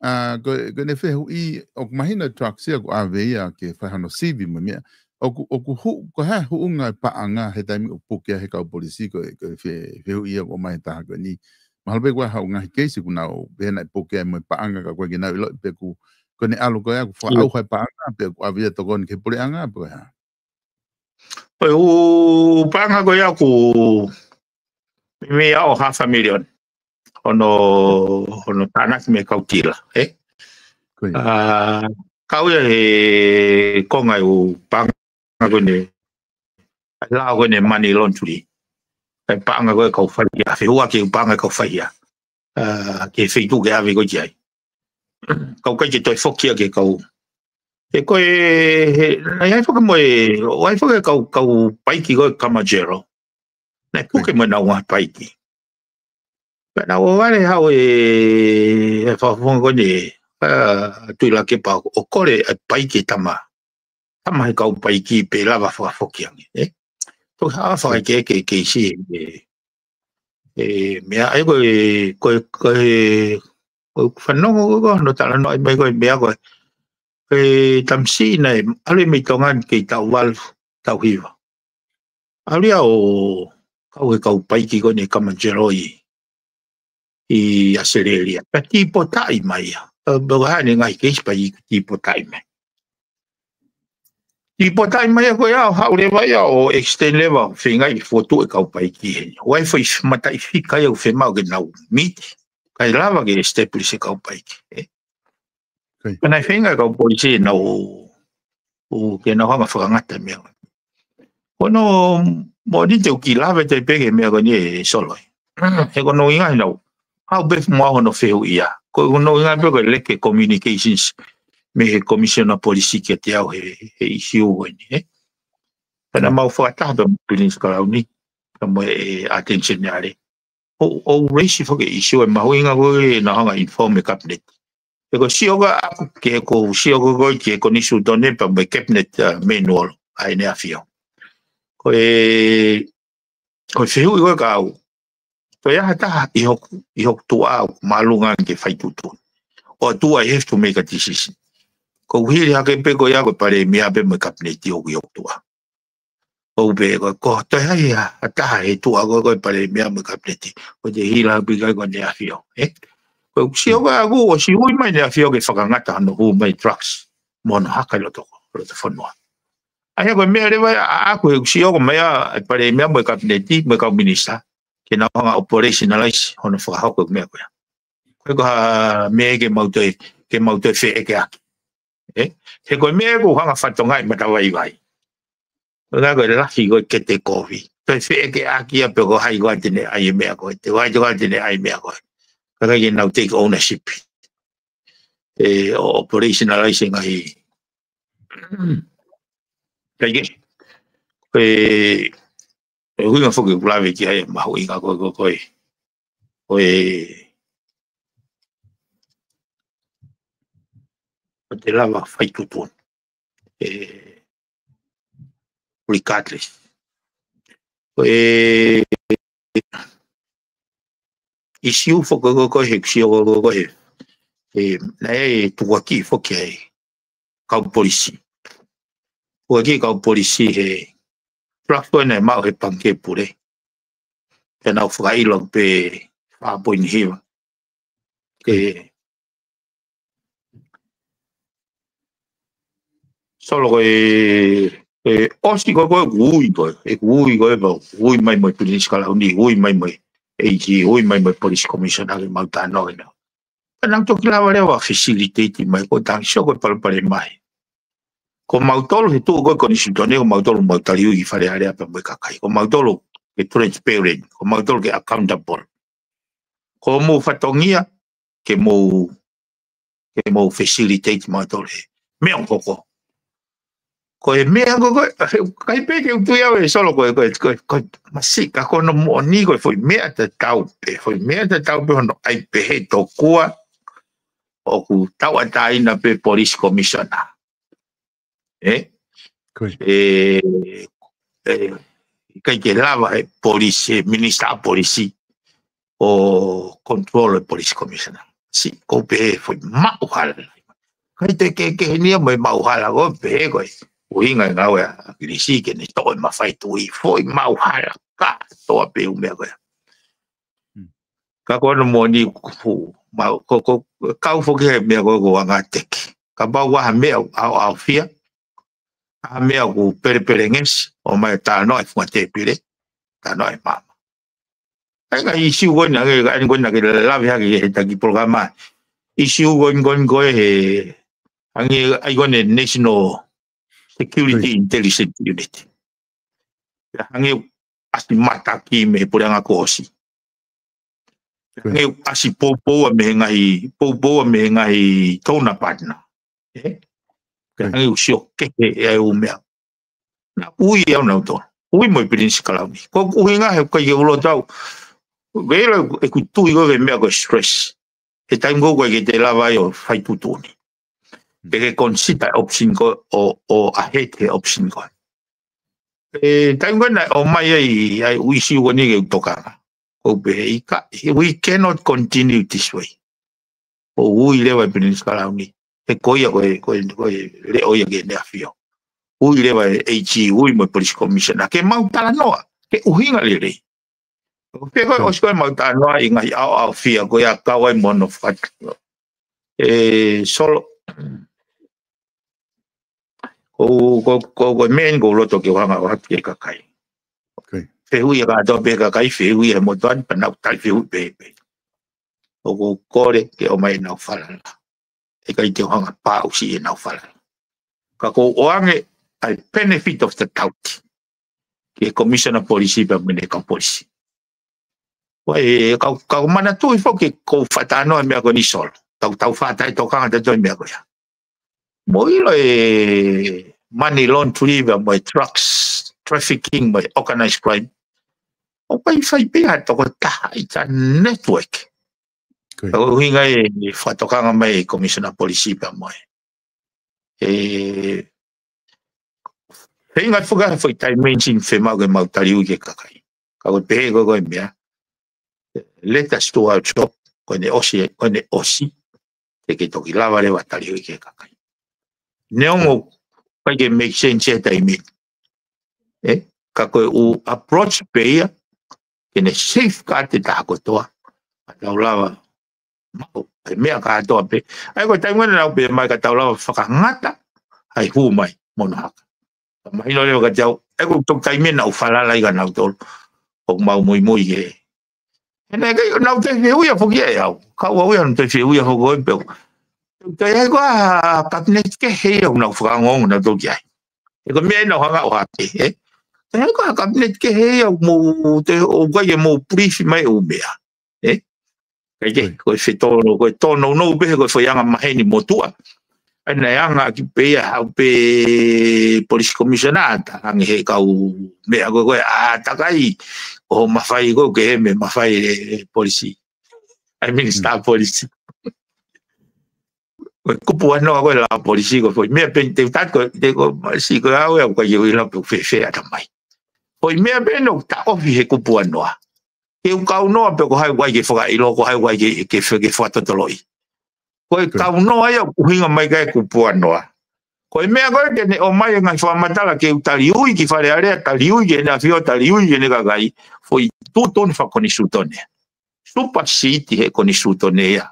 ʻA, ko e, ko ʻene fehuʻi, ʻoku mahino e drugs ia ʻoku ʻave ia ke fai hano sivi mo e meʻa. ʻOku, ʻoku hu-, ko e hā e huʻunga e paʻanga he taimi ʻoku puke ai ʻe he kau polisi, ko e, ko e fe-, fehuʻi ia ʻoku ʻomai ʻe he taha ko eni. Mahalo pē ʻoku ʻi ai haʻo ngaahi keisi ʻoku nau, pehē naʻe puke ai mo e paʻanga ka ʻoku ʻikai ke nau ʻiloʻi pe ʻoku, ko ʻene ʻalu ko ia ʻoku fakaʻauha e paʻanga pe ʻoku ʻave ia ʻo tokoni ki he puleʻanga pe ko e hā. Ko e ʻū paʻanga ko ia ʻoku meimei ʻo half a million. Hono, hono tānaki mei he kau tila, ē? Ko ia. ʻA, kau ia he konga e ʻū paʻanga ko eni. ʻA e lao ko eni money laundry. ʻA e paʻanga ko ē kau fai ia, fehuʻaki e paʻanga kau fai ia. ʻA, ki he feituʻu ke ʻave ko ē ki ai. Kau ʻikai ke toe foki ia ki he kau. He ko e, he, naʻe ʻi ai foki mo e, ʻoku ʻi ai foki e kau, kau paiki ko e Kamajero. Naʻe puke mo ʻenau ngaahi paiki. Pea naʻa nau ō vale haʻu e, e fakafofonga ko eni, ʻa, Tuʻilakepa ʻo kole e paiki ʻa e tama. Tama he kau paiki pe lava fakafoki ange, ē? Toki haʻu fakaʻeke ke, ke isi, ē, ē, meʻa ʻa ia ko e, ko e, ko e, ko e fanongo ko ē, ko hono talanoaʻi mai ko e meʻa ko e, ko e tamasiʻi naʻe ʻalu ia mei Tonga ni kei taʻu valu, taʻu hiva. ʻAlu ia ʻo kau he kau paiki ko eni Kamajero ʻi, ʻi ʻAositelēlia. Pea tīpotaʻi mai ia. Pea, pea ko e hā ʻene ngaahi keisi pea tīpotaʻi mai. Tīpotaʻi mai ia ko ia ʻo haʻu leva ia ʻo extend leva ʻo feingaʻi ke fokotuʻu e kau paiki heni. ʻOku ʻi ai e foʻi mataʻifika ia ʻoku fiemaʻu ke nau meet. Kae lava ke establish e kau paiki, ē? Ko ia. Pea naʻe feinga e kau polisi ʻenau, ʻo ke nau hanga fakangata e meʻa. Ko hono moʻoni te u kiʻi lave atu pē ki he meʻa ko eni ē Soloi. He ko hono ʻuhinga ʻenau. Haʻu pē mo hono fehuʻi ia. Ko hono ʻuhinga pē ko e lack e communications mei he Commissioner Police kiate au he, he issue ko eni, ē? Pea naʻa mau fakataha pē mo Pilinisi Kalauni, pea mo e Attorney General. ʻO, ʻo raise foki e issue ʻe mahuʻinga ko ē naʻa nau hanga inform e cabinet. He ko e sio ko ē ʻaʻaku ki he, ko e sio ko ē ki he Konisitūtone pea mo e cabinet, uh, manual ʻa ʻEne ʻAfio. Ko e, ko e fehuʻi ko ē kiate au. Ko e hā ha taha ʻi hoku, ʻi hoku tuʻa ʻoku māʻolunga ke fai tuʻutuʻuni. Or do I have to make a decision? ʻOku hili hake pē ko ia ko e Palēmia pē mo e Kapineti ʻoku ʻi hoku tuʻa. ʻOku pehē ko, ko e toe ʻi ai ha, ha taha he tuʻa ko ē ko e Palēmia mo e Kapineti. ʻOku te hila pē ʻikai ko ʻEne ʻAfio, ē? Ko e sio ko ē ʻaʻaku ʻosi ui mai ʻEne ʻAfio ke fakangata hono hū mai drugs mo hono haka ʻi loto, loto fonua. ʻA ia ko e meʻa leva ia ʻaʻaku he ʻoku sio ko e meʻa ʻa e Palēmia mo e Kapineti, mo e kau minisitā, ke nau hanga operationalize hono fakahoko e meʻa ko ia. Ko e ko ha meʻa ke mau toe, ke mau toe feʻekeʻaki. Ē? He ko e meʻa ʻoku hanga fatongia e matavaivai. Ko e ngaahi ko e lahi ko e kete kovi. Toe feʻekeʻaki ia pe ko hai ko ē te ne ʻai e meʻa ko ē. Te vai te ko ē te ne ʻai e meʻa ko ē. Ka ʻikai ke nau take ownership. Ē, ʻo operationalize e ngaahi. ʻIkai ke. Ē, ʻe ʻuhinga foki ʻoku lave ki ai e mahuʻinga ko e, ko e, ko e, ko e, ko e te lava fai tuʻutuʻuni. Ē, regardless. Ko e issue foki ko e, ko e he issue ko e, ko e he. Ē, naʻe tukuakiʻi foki ai kau polisi. Tukuakiʻi kau polisi he draft ko ē naʻe maʻu he Pangikē Pule. Pea nau fakaʻilo pē fā poini hiva. ke Solo ko e, e ʻosi ko e, ko e ʻeku ui ko e, ʻeku ui ko e pau, ui mai mo e Pilinisi Kalauni, ui mai mo e AG, ui mai mo e Police Commissioner ke mau talanoa ʻena. Pea nau toki lava leva ʻo facilitate mai ko e tangi sio ko e palopalema mai. Ko mautolu he tuʻu ko e konisitūtone, ko mautolu mau tali ui ki Fale Alea pea mo e kakai. Ko mautolu ke transparent, ko mautolu ke accountable. Ko mou fatongia, ke mou, ke mou facilitate mautolu he meʻa ʻoku hoko. Ko e meʻa ko e, ko e, kai pē ke u tui au ʻe Solo ko e, ko e, ko e, ko e masi, ka ko hono moʻoni ko e foʻi meʻa tatau pē, foʻi meʻa tatau pē hono ʻai pē he tokua ʻoku tauʻatāina pē Police Commissioner. ʻE? Ko e. ʻE, ʻe, ʻikai ke lava he polisi, he minisitā polisi ʻo control e Police Commissioner. Siʻi ko e pehē foʻi maʻuhala. ʻIkai te ke, ke henia mo e maʻuhala ko e pehē ko e ʻuhinga e ngāue ʻa ʻAkilisi ke ne toʻo e mafai tuʻi foʻi maʻuhala kātoa pē ʻū meʻa ko ia. Ka ko hono moʻoni ʻoku fuʻu, ma, ko, ko, kau foki he meʻa ko e ko anga teki. Kapau ʻoku ʻi ai ha meʻa ʻoku ʻaoʻaofia, ha meʻa ʻoku pelepelengesi, ʻomai ʻo talanoa he funga tēpile, talanoa he maama. ʻA e ngaahi ʻisiū ko ena, ngaahi, ngaahi ko ena ke lave hake he taki polokalama. ʻIsiū ko ena ko ena ko e he, hangē ʻa e ko ena National Security Intelligence Unit. Pea hangē ʻoku ʻasi mataki mei he puleʻanga kuo ʻosi. Pea hangē ʻoku ʻasi poupoua mei he ngaahi, poupoua mei he ngaahi donor partner. ʻE? Pea hangē ʻoku sio kehe ʻa e ʻū meʻa. Naʻa ku ui au nautolu. Ui mo e Pilinisi Kalauni. Ko ʻeku ʻuhinga he ʻikai ke u loto au. Vela ʻeku tui ko e meʻa ko e stress. He taimi ko ē ʻoku ʻikai ke te lava ai ʻo fai tuʻutuʻuni. Ke ke consider option ko ē ʻo, ʻo ahead he option ko ē. ʻE, taimi ko ē naʻe ʻomai ai, ʻa e ʻū ʻisiū ko eni ke u tokanga. Ko u pehē ʻikai, we cannot continue this way. Ko u ui leva e Pilinisi Kalauni. He ko ia ko e, ko e, ko e leʻo ia ki heʻene ʻafio. Ui leva e AG, ui mo e Police Commissioner. Ke mau talanoa, ke ʻuhinga lelei. Ko e pē ko e ʻosi ko e mau talanoa ʻi he ngaahi ʻaoʻaofia ko ia kau ai mo hono faka-, ʻe Solo. Ko, ko, ko, ko e meʻa eni ʻoku ou loto ke u hanga ʻo ʻoatu ki he kakai. Fehuʻi ia kātoa pē kakai, fehuʻi ia he motuʻa ni, pea nau tali fehuʻi pē pē. ʻOku ou kole ke ʻomai ʻenau falala. ʻIkai te u hanga ʻo paʻusi ʻenau falala. Ka ʻoku ou ʻoange ʻa e benefit of the doubt ki he Commissioner Polisi pea mo ʻene kau polisi. Ko e, kau, kau manatuʻi foki ko u fakatalanoa e meʻa ko eni Solo. Tau, tau fakataʻetokanga tautolu e meʻa ko ia. Mo ʻilo e money laundry pea mo e drugs trafficking mo e organized crime. ʻOku ʻikai fai pē ha tokotaha, it's a network. Ko e ʻuhinga e fakatokanga mai e Commissioner Polisi pea mo e. ʻE, he ʻikai fuka he foʻi dimension fiemaʻu ke mau tali ui ki he kakai. Ka ko e pehē ko e ko e meʻa. Let us do our job. Ko ʻene ʻosi, ko ʻene ʻosi. Te ke toki lava leva tali ui ki he kakai. Neongo ʻikai ke make sense he taimi ni. ʻE, ka ko e ʻū approach pē ia, ke ne safeguard e taha kotoa. Ka tau lava maʻu, ʻa e meʻa kātoa pē. ʻA ia ko e taimi ʻeni naʻa ku pehē mai ka tau lava fakangata, ʻa e hū mai, mo hono haka. Ka mahino leva kiate au, ʻa ia ko e toki taimi naʻa ku falala ai kia nautolu. ʻOku mau muimui ke. He naʻe ʻikai, naʻa ku toe fehuʻia foki ia ʻe au. Kau au ia, naʻa ku toe fehuʻia foki ko e pē. Toe ʻi ai ko ha cabinet kehe ia ʻoku nau fakaongoongo nautolu ki ai. He ko e meʻa ia naʻa ku hanga ʻo hake, ē? Toe ʻi ai ko ha cabinet kehe ia ʻoku mou, toe, ʻoku ʻikai ke mou brief mai ʻū meʻa. Ē? ʻIkai ke, ko e fetōnounou, ko e tōnounou pē he ko e foʻi anga maheni motuʻa. ʻA ia naʻe anga ʻaki pē ia, haʻu pē Police Commissioner ʻata, hangē he kau meʻa ko e, ko e ʻātakai, ʻo mafai ko e, ke he meʻa mafai e, e polisi. ʻA e minisitā polisi. Ko e kupu ʻa noa ko e lao polisi ko e foʻi meʻa pē te u tatu ko e, te ko e, siʻi ko e au ʻe au ʻikai ke u ʻilo pe ʻoku fēfē ʻatamai. Foʻi meʻa pē naʻa ku taʻofi he kupu ʻa noa. Ke u kaunoa pe ko hai ʻoku ʻikai ke fakaʻilo, ko hai ʻoku ʻikai ke, ke fe-, ke fakatotoloʻi. Ko e kaunoa ia ʻoku ʻuhinga mai ki ai e kupu ʻa noa. Ko e meʻa ko ē ke ne ʻomai e ngaahi fakamatala ke u tali ui ki Fale Alea, tali ui ki heʻene ʻafio, tali ui ki heʻene kakai, foʻi tuʻutuʻuni fakakonisitūtone. Supersede he konisitūtone ia.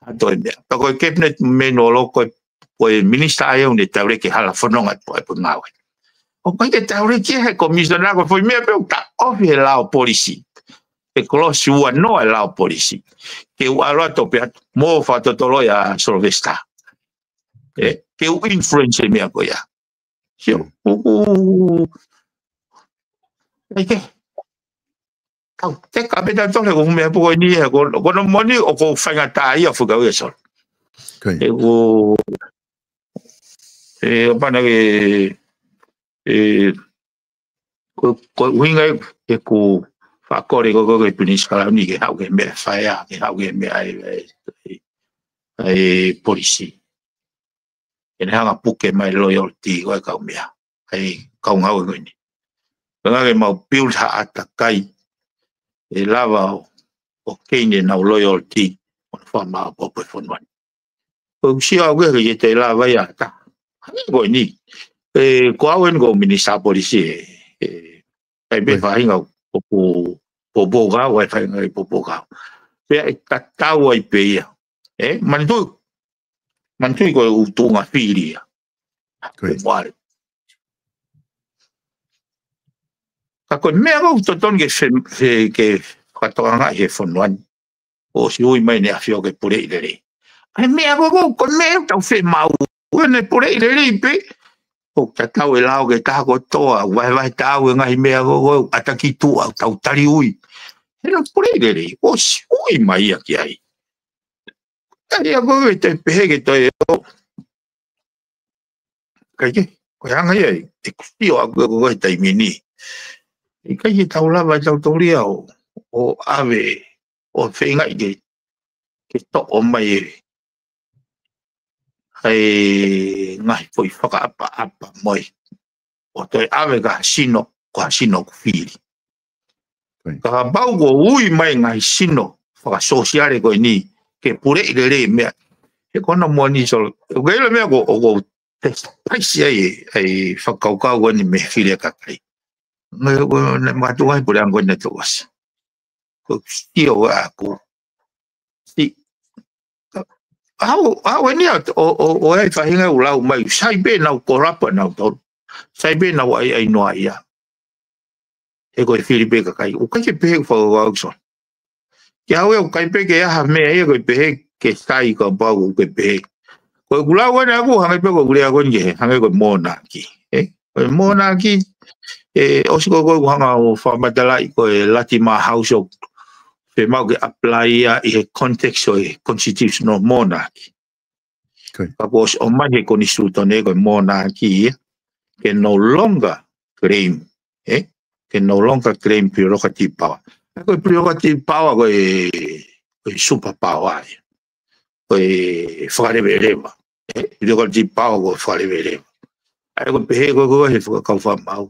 ʻA e toe meʻa. Pea ko e cabinet member ʻo loko ko e, ko e minisitā ia ʻoku ne tauleki e hala fononga ʻo e, ʻo e ngāue. ʻOku ʻikai ke tauleki ia he commissioner ko e foʻi meʻa pē ʻoku taʻofi he lao polisi. He clause uanoa e lao polisi. Ke u ʻalu atu pē atu mo fakatotolo ia Sylvester. ʻE, ke u influence e meʻa ko ia. Sio, Mm. ʻoku, ʻoku, ʻai ke. Tau, te ka pē tau tole ko e meʻa poko ni he ko, ko hono moʻoni ʻoku ou faingataʻaʻia fuka ia Sol. Kai. ʻE ko, ʻe pana ke, ʻe, ko, ko e ʻuhinga ʻe, ʻeku fakakole ko, ko, ko e Pilinisi Kalauni ke haʻu ki he meʻa fai ā, ke haʻu ki he meʻa ʻa e, ʻa e, ʻa e polisi. Ke ne hanga puke mai loyalty ko e kau meʻa. ʻA e kau ngāue ko eni. Ka ngake mau build ha ʻātakai. ʻE lava ʻo, ʻo keine nau loyalty. ʻO fakamaʻopoʻopo e fonua ni. Ko u sio au ke ke te lava ia ta. Hangē ko eni. ʻE, ko au eni ko minisitā polisi ʻe, ʻe, ʻai pē Right. faʻahinga ʻoku, ʻoku, ʻoku, ʻai faʻahinga ʻoku, ʻoku. Pea ʻe tatau ai pē ia. ʻE, manatuʻi. Manatuʻi ko e ʻū tuʻunga fili ia. Right. Ko e moale. Ka ko e meʻa ʻoku totonu ke fe, fe, ke fakatokangaʻi he fonua ni. ʻOsi ui mai ʻEne ʻAfio ke puleʻi lelei. ʻA e meʻa ko, ko, ko e meʻa ʻoku tau fiemaʻu. ʻOku ne puleʻi lelei pē. ʻOku tatau e lao ki he taha kotoa, vahevahe taau e ngaahi meʻa ko, ko, ʻata ki tuʻa, tau tali ui. He naʻa puleʻi lelei, ʻosi ui mai ia ki ai. Ka ia ko e te pehē ke toe ʻo. Kai ke, ko e anga ia, ʻeku sio ʻaku ko e taimi ni. ʻIkai ke tau lava ʻe tautolu ia ʻo, ʻo ʻave, ʻo feingaʻi ke, ke toʻo mai e, ʻa e ngaahi foʻi fakaʻapaʻapa mai. ʻO toe ʻave ka sino, ko ha sino ʻoku fili. Right. Kapau ko e ui mai ngaahi sino fakasōsiale ko eni, ke puleʻi lelei meʻa. He ko hono moʻoni Sol, ʻoku ʻi ai e meʻa ko, ʻoku ou despise ai e, ʻa e fakakaukau ko eni mei he fili ʻa e kakai. Ngai, ʻoku ne makatuʻunga he puleʻanga ko eni ʻa Tonga ni. Ko e sio ʻaku. Si, au, au eni ʻa, ʻo, ʻo, ʻo e faʻahinga ʻoku lau mai, sai pē ʻenau corrupt ʻanautolu. Sai pē ʻenau ʻaiʻainoa ia. He ko e fili pē kakai. ʻOku ʻikai ke pehē ʻeku fakakaukau Sol. Ke au ʻe ʻikai pē ke ʻi ai ha meʻa ia ko e pehē ke sai kapau ʻoku ke pehē. Ko ʻeku lau ʻeni ʻaku hangē pē ko ʻeku lea ko eni ke hangē ko e monarchy. ʻE? Ko e monarchy, ʻe, ʻosi ko, ko ʻeku hanga ʻo fakamatalaʻi ko e Latimer House ʻoku fiemaʻu ke apply ia ʻi he context ʻo e constitutional monarchy. Kai. Ka kuo ʻosi ʻomai he konisitūtone ko e monarchy ia, can no longer claim, ʻe? Can no longer claim prerogative power. ʻA ia ko e prerogative power ko e, ko e super power ia. Ko e fakaleveleva. ʻE? Prerogative power ko e fakaleveleva. ʻA ia ko e pehē ko, ko e fakakaukau fakamaau.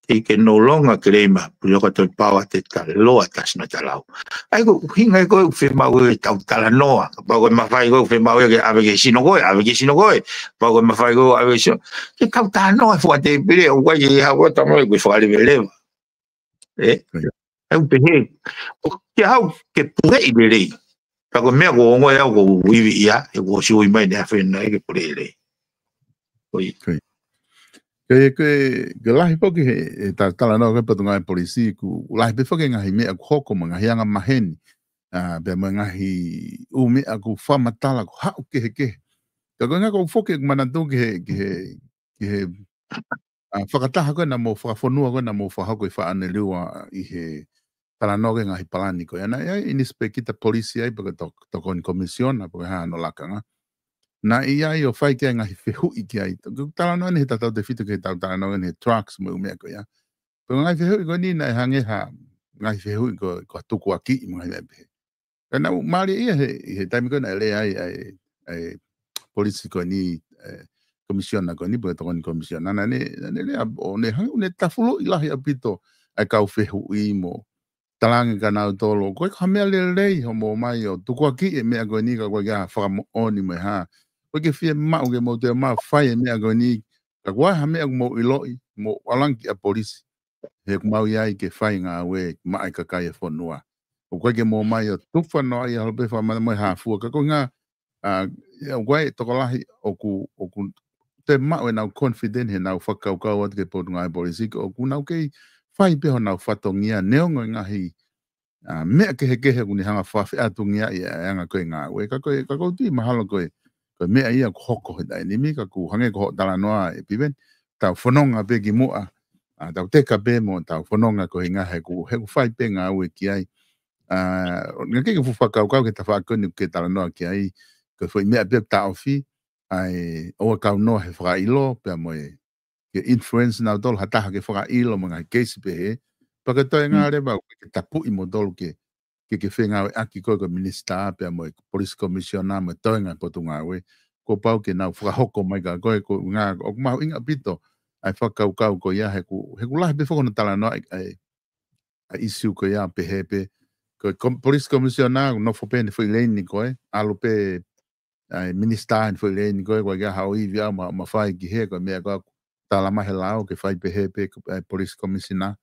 He can no longer claim a prerogative power te ta loa ta sina ta lau. ʻA ia ko e ʻuhinga ia ko e fiemaʻu ke tau talanoa. Kapau ko e mafai ko e fiemaʻu ke ʻave ki he sino ko ē, ʻave ki he sino ko ē. Kapau ko e mafai ko e ʻave ki he sino. Ke tau talanoa he fakatēpile, ʻoku ʻikai ke ʻi ai ha ʻoku tau mai ko e fakaleveleva. ʻE? Right. ʻE u pehē. ʻOku ke hau ke puleʻi lelei. Pea ko e meʻa ʻoku ongo ʻe au ʻoku ou ivi ia, he kuo ʻosi ui mai ʻEne ʻAfio ke puleʻi lelei. ʻOi. Right. Ke, ke, ke lahi foki he, he ta, talanoa ko e Potungāue Polisi, ʻoku lahi pē foki e ngaahi meʻa ʻoku hoko mo e ngaahi anga maheni. ʻA, pea mo e ngaahi ʻū meʻa ʻoku fakamatala ʻoku haʻu kehekehe. Ka ko e ʻuhinga ʻoku ou foki ʻeku manatu ki he, ki he, ki he, ʻa, fakataha ko ē naʻa mou fakafonua ko ē naʻa mou fakahoko ʻi Fāʻane Liua ʻi he talanoa ki he ngaahi palani ko ē. Naʻe ʻi ai e ʻinisipēkita polisi ai pe ko e to, tokoni komisiona pe ko e hā hono lakanga. Naʻe ʻi ai ʻo fai ki ai e ngaahi fehuʻi ki ai. Ko e talanoa ʻeni he tautautefito ki heʻetau talanoa ʻeni he drugs mo e ʻū meʻa ko ia. Ko e ngaahi fehuʻi ko eni naʻe hangē ha ngaahi fehuʻi ko, ko e tukuakiʻi mo e ngaahi meʻa pehē. Ka naʻe mālie ia he, he taimi ko ē naʻe lea ai ʻa e, ʻa e polisi ko eni, ʻe, komisiona ko eni, pe ko e tokoni komisiona. Naʻa ne, naʻa ne lea ʻo ne hangē ʻoku ne tafuluʻi lahi ʻaupito ʻa e kau fehuʻi mo talaange kia nautolu, ʻoku ʻikai ko ha meʻa lelei hoʻomou ō mai ʻo tukuakiʻi e meʻa ko eni ka ʻoku ʻikai ke ʻi ai ha fakamoʻoni mo e hā. ʻOku ʻikai ke fiemaʻu ke mou toe mafai e meʻa ko eni, ka ʻoku ʻi ai ha meʻa ʻoku mou ʻiloʻi, mou ʻalu ange ki he polisi. He ʻoku mau ʻi ai ke fai ngāue maʻa e kakai e fonua. ʻO ʻoku ʻikai ke mou ō mai ʻo tufa noa ia holo pē fakamata mo e hā fua. Ka ko e ngaahi, ʻa, ia ʻoku ʻi ai e tokolahi ʻoku, ʻoku te maʻu ʻenau confident heʻenau fakakaukau atu ki he Potungāue Polisi, ʻoku nau kei fai pē honau fatongia neongo e ngaahi, ʻa, meʻa kehekehe ʻoku ne hanga fakaafeʻatungiaʻi e anga ko ē ngāue. Ka ko e, ka ʻoku ou tui mahalo ko e, ko e meʻa ia ʻoku hoko he taimi ni, ka ʻoku hangē ko hoʻo talanoa ē Piveni, tau fononga pē ki muʻa, ʻa, tau teka pē mo tau fononga ko e ʻuhinga he ʻoku, he ʻoku fai pē ngāue ki ai. ʻA, ʻoku ou kei fuʻu fakakaukau ki he tafaʻaki ko eni ʻoku ke talanoa ki ai, ko e foʻi meʻa pē ʻoku taʻofi, ʻa e ʻoua ʻe kau noa he fakaʻilo, pea mo e ke influence nautolu ha taha ke fakaʻilo mo e ngaahi keisi pehē. Pea ko e toenga leva ʻoku ke tapuʻi moutolu ke, ke, ke fengāueʻaki koe ko e minisitā pea mo e police commissioner mo e toenga potungāue. Kuo pau ke nau fakahoko mai kia koe, ko e ʻuhinga ʻoku mahuʻinga ʻaupito ʻa e fakakaukau ko ia he ʻoku, he ʻoku lahi pē foki hono talanoa ʻa e, ʻa e issue ko ia pehē pē. Ko e com-, police commissioner, nofo pē ʻene foʻi leini ko ē, ʻalu pē ʻa e minisitā ʻene foʻi leini ko ē, ʻoku ʻikai ke ʻi ai haʻo ivi ʻaʻau mo, mo fai ki he, ko e meʻa ko ē ʻoku tala mai he lao ke fai pehē pē ko e police commissioner.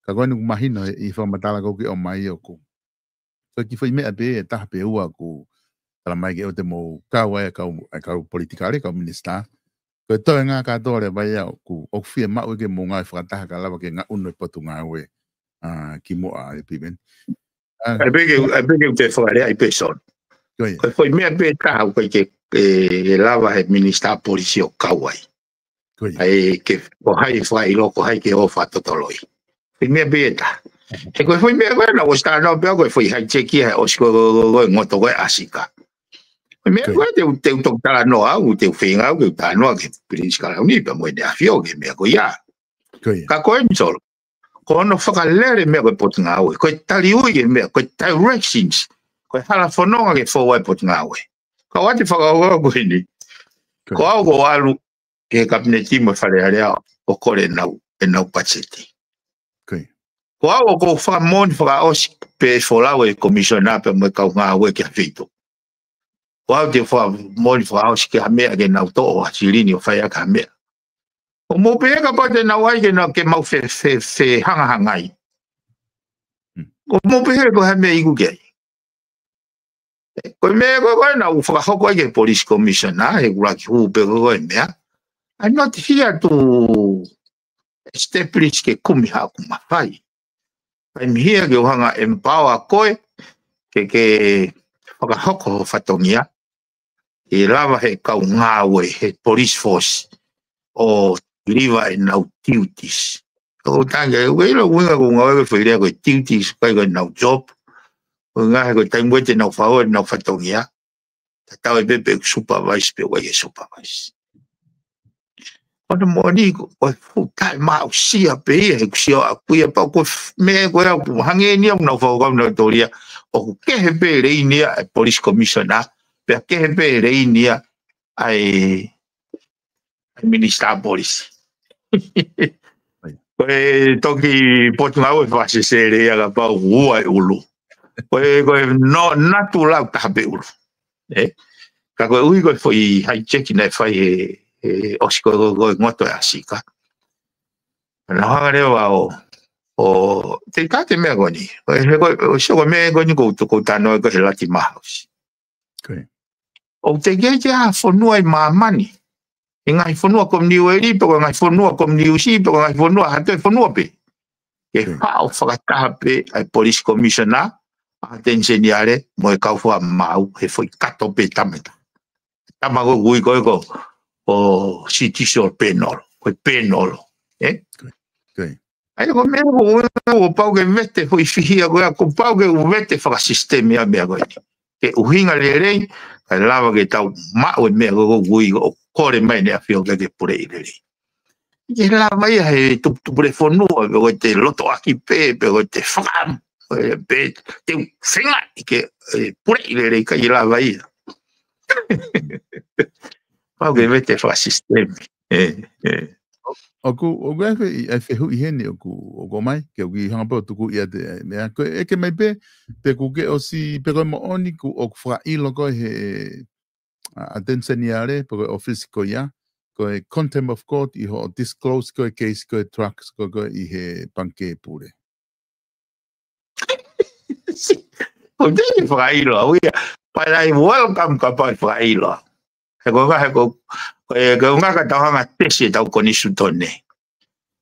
Ka ko eni ʻoku mahino ʻi he fakamatala ko ē ʻoku ke ʻomai ʻoku, ko e kiʻi foʻi meʻa pē ʻe taha pe ua ʻoku tala mai ke ʻoua te mou kau ai e kau, e kau politikale, kau minisitā. Ko e toenga kātoa leva ia ʻoku, ʻoku fiemaʻu ke mou ngāue fakataha kae lava ke ngaʻunu e potungāue, ʻa, ki muʻa ē Piveni. ʻA, ʻAi pē ke, ʻai pē ke u toe fakalea ai pē Solo. Ko ia. Ko e foʻi meʻa pē ʻe taha ʻoku ʻikai ke, ʻe, ʻe lava he minisitā polisi ʻo kau ai. Ko ia. ʻAi ke, ko hai fakaʻilo, ko hai ke ō fakatotoloi. Foʻi meʻa pē ʻe taha. He ko e foʻi meʻa ko ē naʻa ku ʻosi talanoa pē au ko e foʻi hijack ia he ʻosi ko ē, ko e, ko e, ko e ngoto ko ē ʻa Sika. Ko e meʻa ko ē te u, te u toki talanoa au, te u feinga au ke u talanoa ki he Pilinisi Kalauni pea mo ʻEne ʻAfio ki he meʻa ko ia. Ko ia. Ka ko eni Solo, ko hono fakalele meʻa ko e potungāue, ko e taliui ki he meʻa, ko e directions, ko e hala fononga ke fou ai e potungāue. Ka ʻoua te fakakaukau ko eni. Ko ia. Ko au ʻoku ou ʻalu ki he kapineti mo e Fale Alea ʻo kole ʻenau, ʻenau patiseti. Ko ia. Ko au ʻoku ou fakamoʻoni fakaʻosi pē ʻe folau e komisiona pea mo e kau ngāue ki ha feituʻu. Ko au te u fakamoʻoni fakaʻosi ki ha meʻa ke nau toʻo ha silini ʻo fai ʻaki ha meʻa. ʻOku mou pehē kapau te nau ʻai ke nau, ke mau fe, fe, fehangahangai. Hmm. ʻOku mou pehē ko e hā e meʻa ʻe iku ki ai. Ko e meʻa ko ē, ko ē naʻa ku fakahoko ai ki he police commissioner, he ʻuluaki hū pē ko ē ko e meʻa. I'm not here to establish ke kumi haʻaku mafai. I'm here ke u hanga ʻo empower koe, ke, ke fakahoko ho fatongia. ʻE lava he kau ngāue, he police force, ʻo deliver ʻenau duties. Ko e tangi, ʻoku ʻilo ʻuhinga ko e ngāue ko e foʻi lea ko e duties, ʻikai ko ʻenau job. Ko e ngaahi ko e taimi ko ē te nau fai ʻenau fatongia. Tatau ai pē pe ʻoku supervise pe ʻoku ʻikai ke supervise. Ko hono moʻoni ko, ko e fuʻu taʻemaʻusia pē ia, he ʻoku sio ʻaku ia pau ko e f-, meʻa ko ē ʻoku hangē ni ʻoku nau fakakaukau nautolu ia, ʻoku kehe pē leini ia e police commissioner, pea kehe pē leini ia ʻa e, ʻa e minisitā polisi. Ko e toki potungāue fakasesele ia kapau ua e ʻulu. Ko e, ko e no, natu lau taha pē ʻulu. Ē? Ka koeʻuhi ko e foʻi hijack naʻe fai he, he ʻosi ko ē, ko e, ko e ngoto ʻa Sika. Naʻa ku hanga leva ʻo, ʻo, te u tala atu e meʻa ko eni. Ko e, he ko e, ʻosi ko e meʻa ko eni ʻoku ou, ʻoku ou talanoa ko ē he Latima House. Ko ia. ʻOku teʻeki ai ke ʻi ai ha fonua ʻi māmani, ʻi he ngaahi fonua Kominiueli, pe ko e ngaahi fonua Kominiusi, pe ko e ngaahi fonua, ha toe fonua pē, ke, ko ia, faʻo fakataha pē ʻa e police commissioner, ʻAteni Seniale, mo e kau fakamaau, he foʻi kato pē tama ʻe taha. Tama ko ē ʻoku ui ko ē ko, ko e judicial panel, ko e panel, ē? Ko ia. Ko ia. ʻA ia ko e meʻa ko ē ʻoku pau ke vete foʻi fihia ko ia, ʻoku pau ke u vete fakasisitemi ʻa e meʻa ko eni. Ke ʻuhinga lelei, kae lava ke tau maʻu e meʻa ko ē ʻoku ui ʻo kole mai ʻEne ʻAfio ke, ke puleʻi lelei. Ke lava ia he tupu, tupuleʻi fonua, pe ko e te lotoʻaki pē, pe ko e te fakaʻamu, pe te u feinga ke, ē, puleʻi lelei, ʻikai lava ia. Pau ke vete fakasisitemi. Ē, ē. ʻOku, ʻoku ʻi ai e fe-, ʻi ai e fehuʻi heni ʻoku, ʻoku ʻomai, ke u kiʻi hanga pē ʻo tuku ia te, meʻa, ko e ʻeke mai pē, pe ʻoku ke ʻosi, pe ko e moʻoni ʻoku, ʻoku fakaʻilo koe he, ʻa, ʻAteni Seniale, pe ko e ʻōfisi ko ia, ko e contempt of court ʻi hoʻo disclose ko ē case ko ē drugs ko ē, ko ē ʻi he Pangikē Pule. ʻOku ou tui ke fakaʻilo au ia. But I welcome kapau ʻe fakaʻilo. He ko e ʻuhinga, he ko e, ko e ʻuhinga ka tau hanga ʻo tesi ʻetau konisitūtone.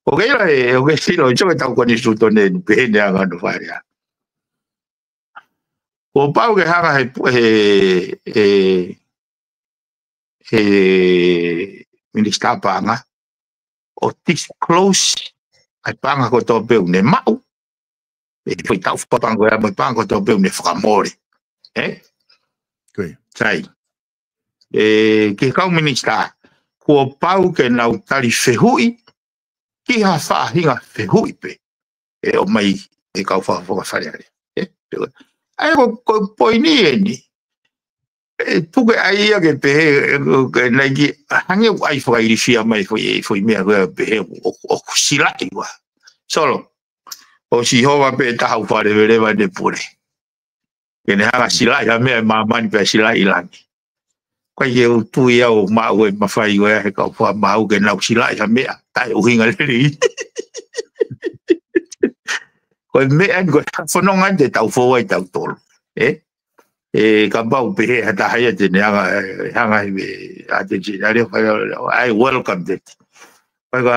ʻOku ke ʻilo he, ʻoku ke ʻilo, ʻoku ke ʻilo ʻetau konisitūtone, pehē ni ʻa e ngaahi fale. Kuo pau ke hanga he, he, he, he minisitā paʻanga ʻo disclose ʻa e paʻanga kotoa pē ʻoku ne maʻu. ʻE foʻi taʻu fakapaʻanga ko ia mo e paʻanga kotoa pē ʻoku ne fakamole. Ē? Ko ia. Sai. ʻE, ki he kau minisitā, kuo pau ke nau tali fehuʻi, ki ha faʻahinga fehuʻi pē ʻe ʻomai ʻe he kau faka-, fakafalealea. Ē? ʻA ia ko, ko e poini eni. ʻE, tuku ai ia ke pehē, ʻe, ko, ke nai ki, hangē ʻoku ʻai fakailifia mai foʻi, ʻe, foʻi meʻa ko ē pehē ʻoku, ʻoku, ʻoku silaʻi ua. Solo. ʻO Sihova pē taha ʻoku faleveleva ʻene pule. Ke ne hanga ʻo silaʻi ha meʻa ʻi māmani pea silaʻi ʻi langi. ʻIkai ke u tui au ʻoku maʻu e mafai ko ia he kau fakamaau ke nau silaʻi ha meʻa taʻeʻuhinga lelei. Ko e meʻa ni ko e fononga ni te tau fou ai tautolu. Ē? ʻE, kapau pehē ha taha ia te ne hanga, ʻe, hanga he, ʻa te te, ʻa le, ʻa le, I welcome that. Ko e ka,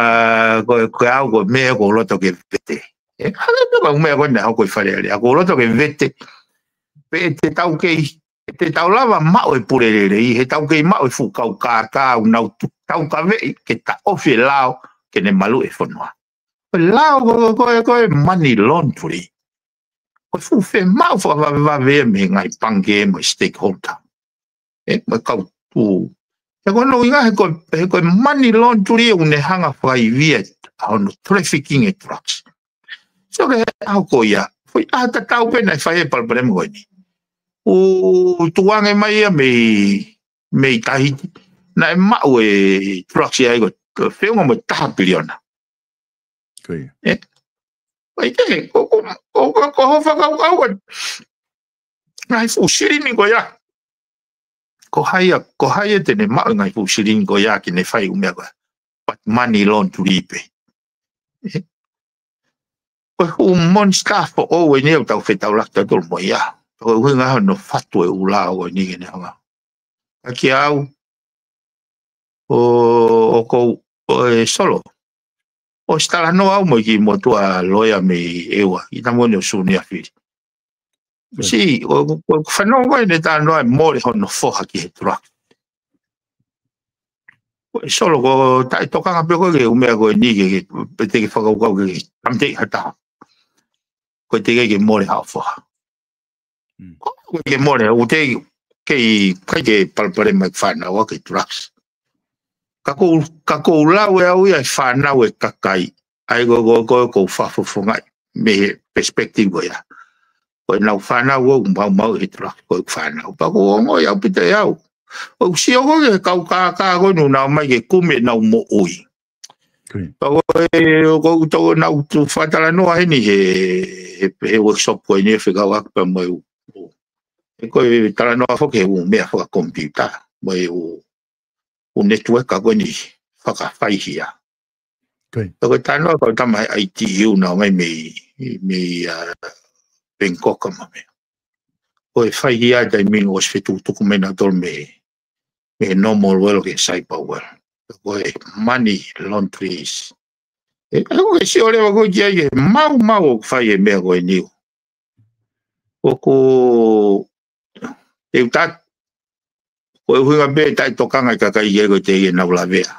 ko e, ko e au ko e meʻa ʻoku ou loto ke vete. Ē, hangē pē ko e meʻa ko ena hoko ʻi Fale Alea. ʻOku ou loto ke vete. Pe te tau kei, te tau lava maʻu e pule lelei, he tau kei maʻu e fuʻu kau kākā ʻoku nau tu-, taukaveʻi ke taʻofi e lao ke ne maluʻi e fonua. Ko e lao ko, ko, ko, ko e money laundry. Ko e fuʻu fiemaʻu fakavavevave mei he ngaahi pangikē mo e stakeholder. Ē, mo e kau tū. He ko hono ʻuhinga he ko, he ko e money laundry ʻoku ne hanga fakaivia ʻa hono trafficking e drugs. So ke he ʻaho ko ia, foʻi ʻaho tatau pē naʻe fai e palopalema ko eni. ʻOku tukuange mai ia mei, mei Tahiti. Naʻe maʻu e drugs ia ʻi he ko e feʻunga mo e taha piliona. Ko ia. Ē? ʻIkai ke, ko, ko, ko, ko, ko ho fakakaukau ko e ngaahi fuʻu silini ko ia. Ko hai ia, ko hai ia te ne maʻu e ngaahi fuʻu silini ko ia ke ne fai e ʻū meʻa ko ia. But money laundry pē. Ē? Ko e fuʻu monster foʻou eni ʻoku tau fetaulaki tautolu mo ia. Ko e ʻuhinga hono fatu e ʻū lao ko eni ke ne hanga. Ka kiate au, ʻo, ʻoku ou, ʻo e Solo. ʻOsi talanoa au mo e kiʻi motuʻa loea mei ʻEua, ʻi he taimi ni ʻo Sūnia Fili. Mm. Sio, ʻo, ʻo, ʻo fanongo ko ē ʻene talanoa e mole hono foha ki he drug. Ko e Solo, ko e taʻetokanga pē ko ē ki he ʻū meʻa ko eni ke, ke, pe te ke fakakaukau ke, ke, kam te ha taha. Ko e teʻeki ke mole haʻo foha. Mm. Ko e ke mole, ʻoku te kei, ʻikai ke palopalema e fānau ʻaki e drugs. Ka ʻoku, ka ʻoku ou lau ʻe au ia e fānau e kakai. ʻA ia ko, ko, ko, ʻoku ou fakafofongaʻi mei he perspective ko ia. Ko ʻenau fānau ʻoku maumauʻi he drugs, ko e fānau. Pea ʻoku ou ongoʻi ʻaupito ʻe au. ʻOku sio ko ē ki he kau kākā ko ē ʻoku nau ō mai ke kumi ʻenau moʻui. Ko ia. Pea ko e, ʻoku ou tau nau tu fakatalanoa heni he, he, he workshop ko eni ʻe fekauʻaki pea mo e ʻū. He ko e talanoa foki he ʻū meʻa fakakomipiuta, mo e ʻū, ʻū network ko eni fakafaihi ia. Ko ia. Pea ko e talanoa kau tama he I T U naʻa nau ō mai mei, mei, ʻa, Bangkok mo e meʻa. Ko e faihi ia taimi ʻosi fetukutuku mai nautolu mei, mei he normal world ki he cyber world. Ko e money laundries. ʻE, ʻa, ʻoku ke sio leva ko ē ki ai ke maumau ʻoku fai e meʻa ko eni. ʻOku, ʻe utat, ko e ʻuhinga pē taʻetokanga e kakai ia ko e teʻeki ke nau lavea.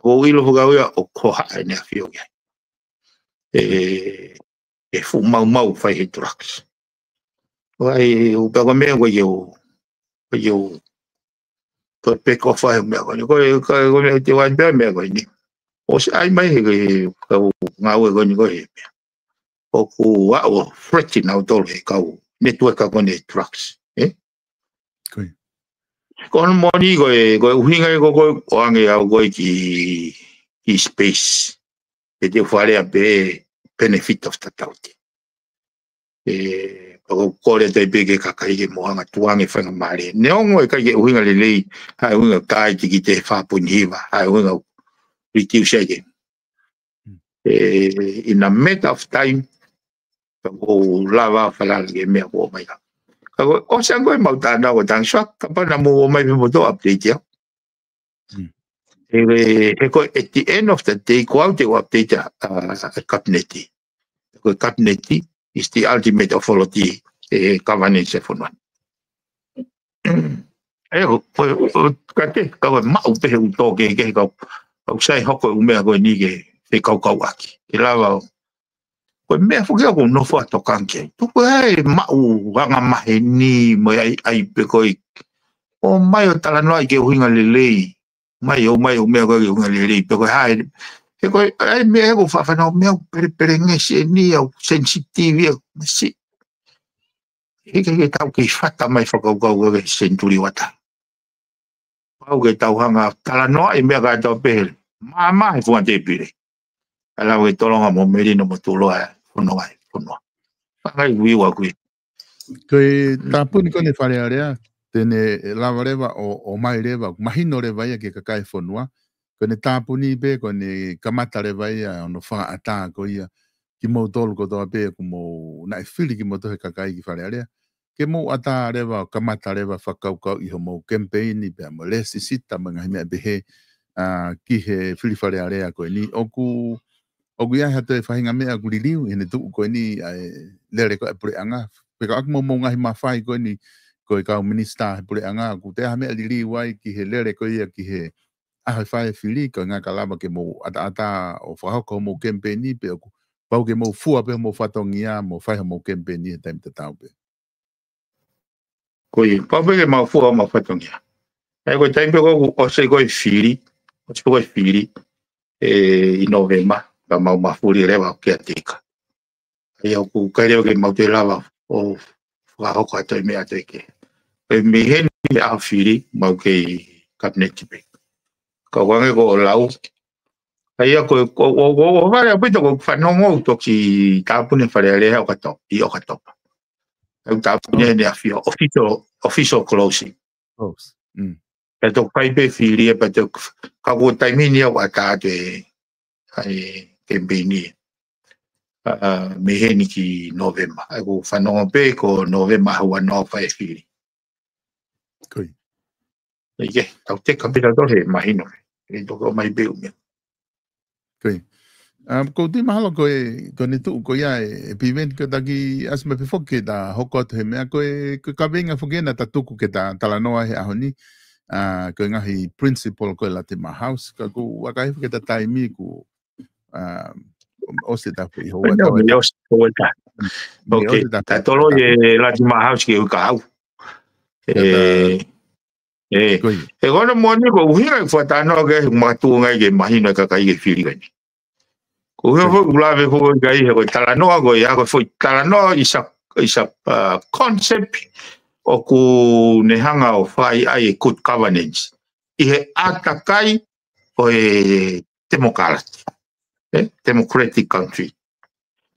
ʻOku ou ʻilo fakauia ʻoku hohaʻa ʻene ʻafio ki ai. ʻE, ʻe fuʻu maumau fai he drugs. ʻOku ʻi ai, ʻoku pehē ko e meʻa ko ē ʻoku, ko e ʻoku, ko e peko fai meʻa ko eni. Ko e, ko e, ko e meʻa te wai pē meʻa ko eni. ʻOsi ʻai mai he, he kau ngāue ko eni ko e meʻa. ʻOku ʻa ʻo threat nautolu he kau network ko eni drugs. Ē? Ko ia. Ko hono moʻoni ko e, ko e ʻuhinga ia ko ē ʻoku ou ʻoange au ko ē ki, ki space. He te u fakalea pē benefit of the doubt. ʻE, ʻoku ou kole atu pē ki he kakai ke mou hanga tukuange faingamālie. Neongo ʻe ʻikai ke ʻuhinga lelei, ʻa e ʻuhinga ʻoku tā ai e tikite he fā poini hiva, ʻa e ʻuhinga ʻoku reduce ai ke. Mm. ʻE, in a matter of time, Ka ʻoku ou lava ʻo falala ki he meʻa kuo ʻomai ka. Ka ko e ʻosi ange ko e mau tānaki ʻo tangisua, kapau naʻa mou ʻomai pē moutolu update ia. Mm. He, he ko e at the end of the day, ko au te u update ʻa, ʻa, ʻa e cabinet. Ko e cabinet is the ultimate authority, e governance e fonua. E, ko, ko, ko, ka ke, ka ko e maʻu pē he ʻū tō kehekehe ka, ka u sai hoko e ʻū meʻa ko eni ke, ke kaukauʻaki. Ke lava ʻo. Ko e meʻa foki ʻoku ou nofo ʻo tokanga ki ai. Tuku ʻa e maʻu anga maheni, mo e ʻai, ʻai pē ko e. ʻOmai ʻo talanoaʻi ke ʻuhinga lelei. Mai ʻo, mai ʻo meʻa ko e ke ʻuhinga lelei. Pe ko e hā e. He ko e, ʻai meʻa ʻoku ou fafanau meʻa ʻoku pelepelengesi eni, ʻoku sensitive, ʻoku masi. He ke, ke tau kei fata mai fakakaukau ko e senituli ua taha. Pau ke tau hanga ʻo talanoaʻi meʻa kātoa pē he. Māmā he funga tēpile. ʻA e lau ke tolonga mo melino mo tuʻuloa e fonua, e fonua. Pangai ui ua kui. Ko e tāpuni ko eni Fale Alea, te ne lava leva ʻo, ʻomai leva, mahino leva ia ki he kakai e fonua. Ko ʻene tāpuni pē, ko ʻene kamata leva ia, ʻo hono fakaʻatā ko ia, kimoutolu kotoa pē, ʻoku mou, naʻe fili kimoutolu he kakai ki Fale Alea. Ke mou ʻatā leva, ʻo kamata leva, fakakaukauʻi homou kemipeini, pea mo e lēsisita, mo e ngaahi meʻa pehē, ʻa, ki he fili Fale Alea ko eni. ʻOku, ʻoku ʻi ai ha toe faʻahinga meʻa ʻoku liliu, ʻi heʻene tuʻu ko eni, ʻa e lele ko e puleʻanga. Pea ka ʻoku mou, mou ngaahi mafai ko eni, ko e kau minisitā he puleʻanga, ʻoku toe ʻi ai ha meʻa liliu ai ki he lele ko ia ki he ʻaho ʻe fai e fili, ko e ʻuhinga ka lava ke mou ʻataʻatā ʻo fakahoko homou kemipeini, pe ʻoku pau ke mou fua pē homou fatongia, mo fai homou kemipeini he taimi tatau pē. Ko ia, pau pē ke mau fua homau fatongia. ʻE ko e taimi pē ko ē ʻoku ʻosi ko e fili, ʻosi ko e fili, e, ʻi Nōvema, ka mau mafuli leva ʻo caretaker. ʻA ia ʻoku ʻikai leva ke mau toe lava ʻo fakahoko atu e meʻa ʻe taha. Pea mei heni he ʻaho fili, mau kei cabinet pē. Ka ʻoku ange ko e lau. ʻA ia ko, ko, ko, ko, ko Fale Alea pē ʻoku fanongo ʻoku toki tāpuni Fale Alea ʻi ʻOkatopa, ʻi ʻOkatopa. ʻOku tāpuni ʻEne ʻAfio, official, official closing. Close. Mm. Pea toki fai pē fili ia, pea toki, ka ko e taimi ni ʻoku ʻatā atu e, ʻa e kemipeini. ʻA, mei heni ki Nōvema. ʻA ia ʻoku fanongo pē ko Nōvema ʻaho uanoa ʻoku fai e fili. Ko ia. ʻIkai ke, tau teka pē tautolu he mahino. ʻE toki ʻomai pē ʻū meʻa. Ko ia. ʻA, ʻoku ou tui mahalo ko e, ko ʻene tuʻu ko ia e, e piveni ko e taki ʻasi mai pē foki ke ta hoko atu he meʻa ko e, ko e kaveinga foki ena ta tuku ke ta talanoa he ʻaho ni. ʻA, ko e ngaahi principle ko e Latima House. Ka ʻoku ou vakai foki ke ta taimi ʻoku, ʻa, ʻosi ta foʻi houa. Eno, tau e ta. ʻOsi, houa ta. Mm. Mei Ok, ʻosi ta ta foʻi tolo ta. E Latima House ke u ka au. Ka ta E, e, Ko ia. ʻE kono moʻoni ko e ʻuhinga e fakatalanoa ke makatuʻunga ke mahino e kakai ke fili kai ni. Ko e ʻuhinga Ko ia. foʻi ʻoku lave foʻi kai he ko e talanoa ko ia ko e foʻi talanoa is a, is a, uh, concept ʻoku ne hanga ʻo fai ai e good governance. ʻI he ʻātakai ʻo e temokalati. E, democratic country.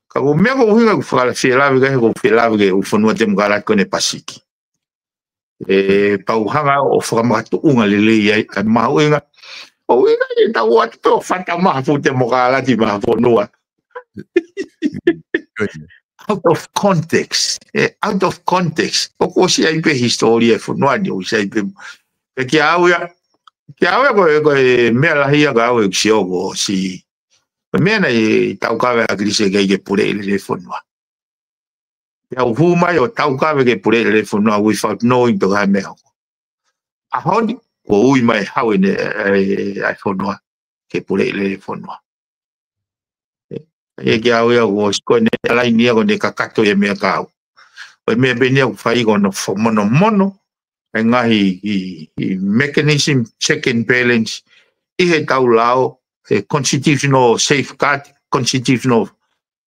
Ka ko e meʻa ko e ʻuhinga ʻoku fakalafia lave kai he ʻoku fie lave ke ʻū fonua temokalati ko eni Pasifiki. ʻE pau hanga ʻo fakamakatuʻunga lelei ai, ʻa e mahuʻinga. ʻO ʻuhinga ʻe tau ʻoatu pē ʻo fata maha fuʻu temokalati maha fonua. Ko ia. Out of context. ʻE, out of context. ʻOku ʻosi ʻi ai pē hisitōlia e fonua ni, ʻosi ʻi ai pē. Pea kiate au ia, kiate au ia ko e, ko e meʻa lahi ia kiate au ʻeku sio ʻoku ʻosi. Ko e meʻa naʻe taukave ʻa ʻAkilisi ki ai ke puleʻi lelei e fonua. Pea u hū mai ʻo taukave ke puleʻi lelei e fonua without knowing pe ko e hā e meʻa ʻe hoko. ʻAho ni, kuo ui mai hau ʻene, e, ʻa e fonua ke puleʻi lelei e fonua. ʻE, ʻe kiate au ia ʻoku ʻosi ko ʻene ʻalaini ia ko ʻene kakato ia meʻa kiate au. Ko e meʻa pē eni ia ʻoku fai ko hono fakamonomono, e ngaahi, ʻi, ʻi mechanism, check and balance, ʻi he tau lao, e constitutional safeguard, constitutional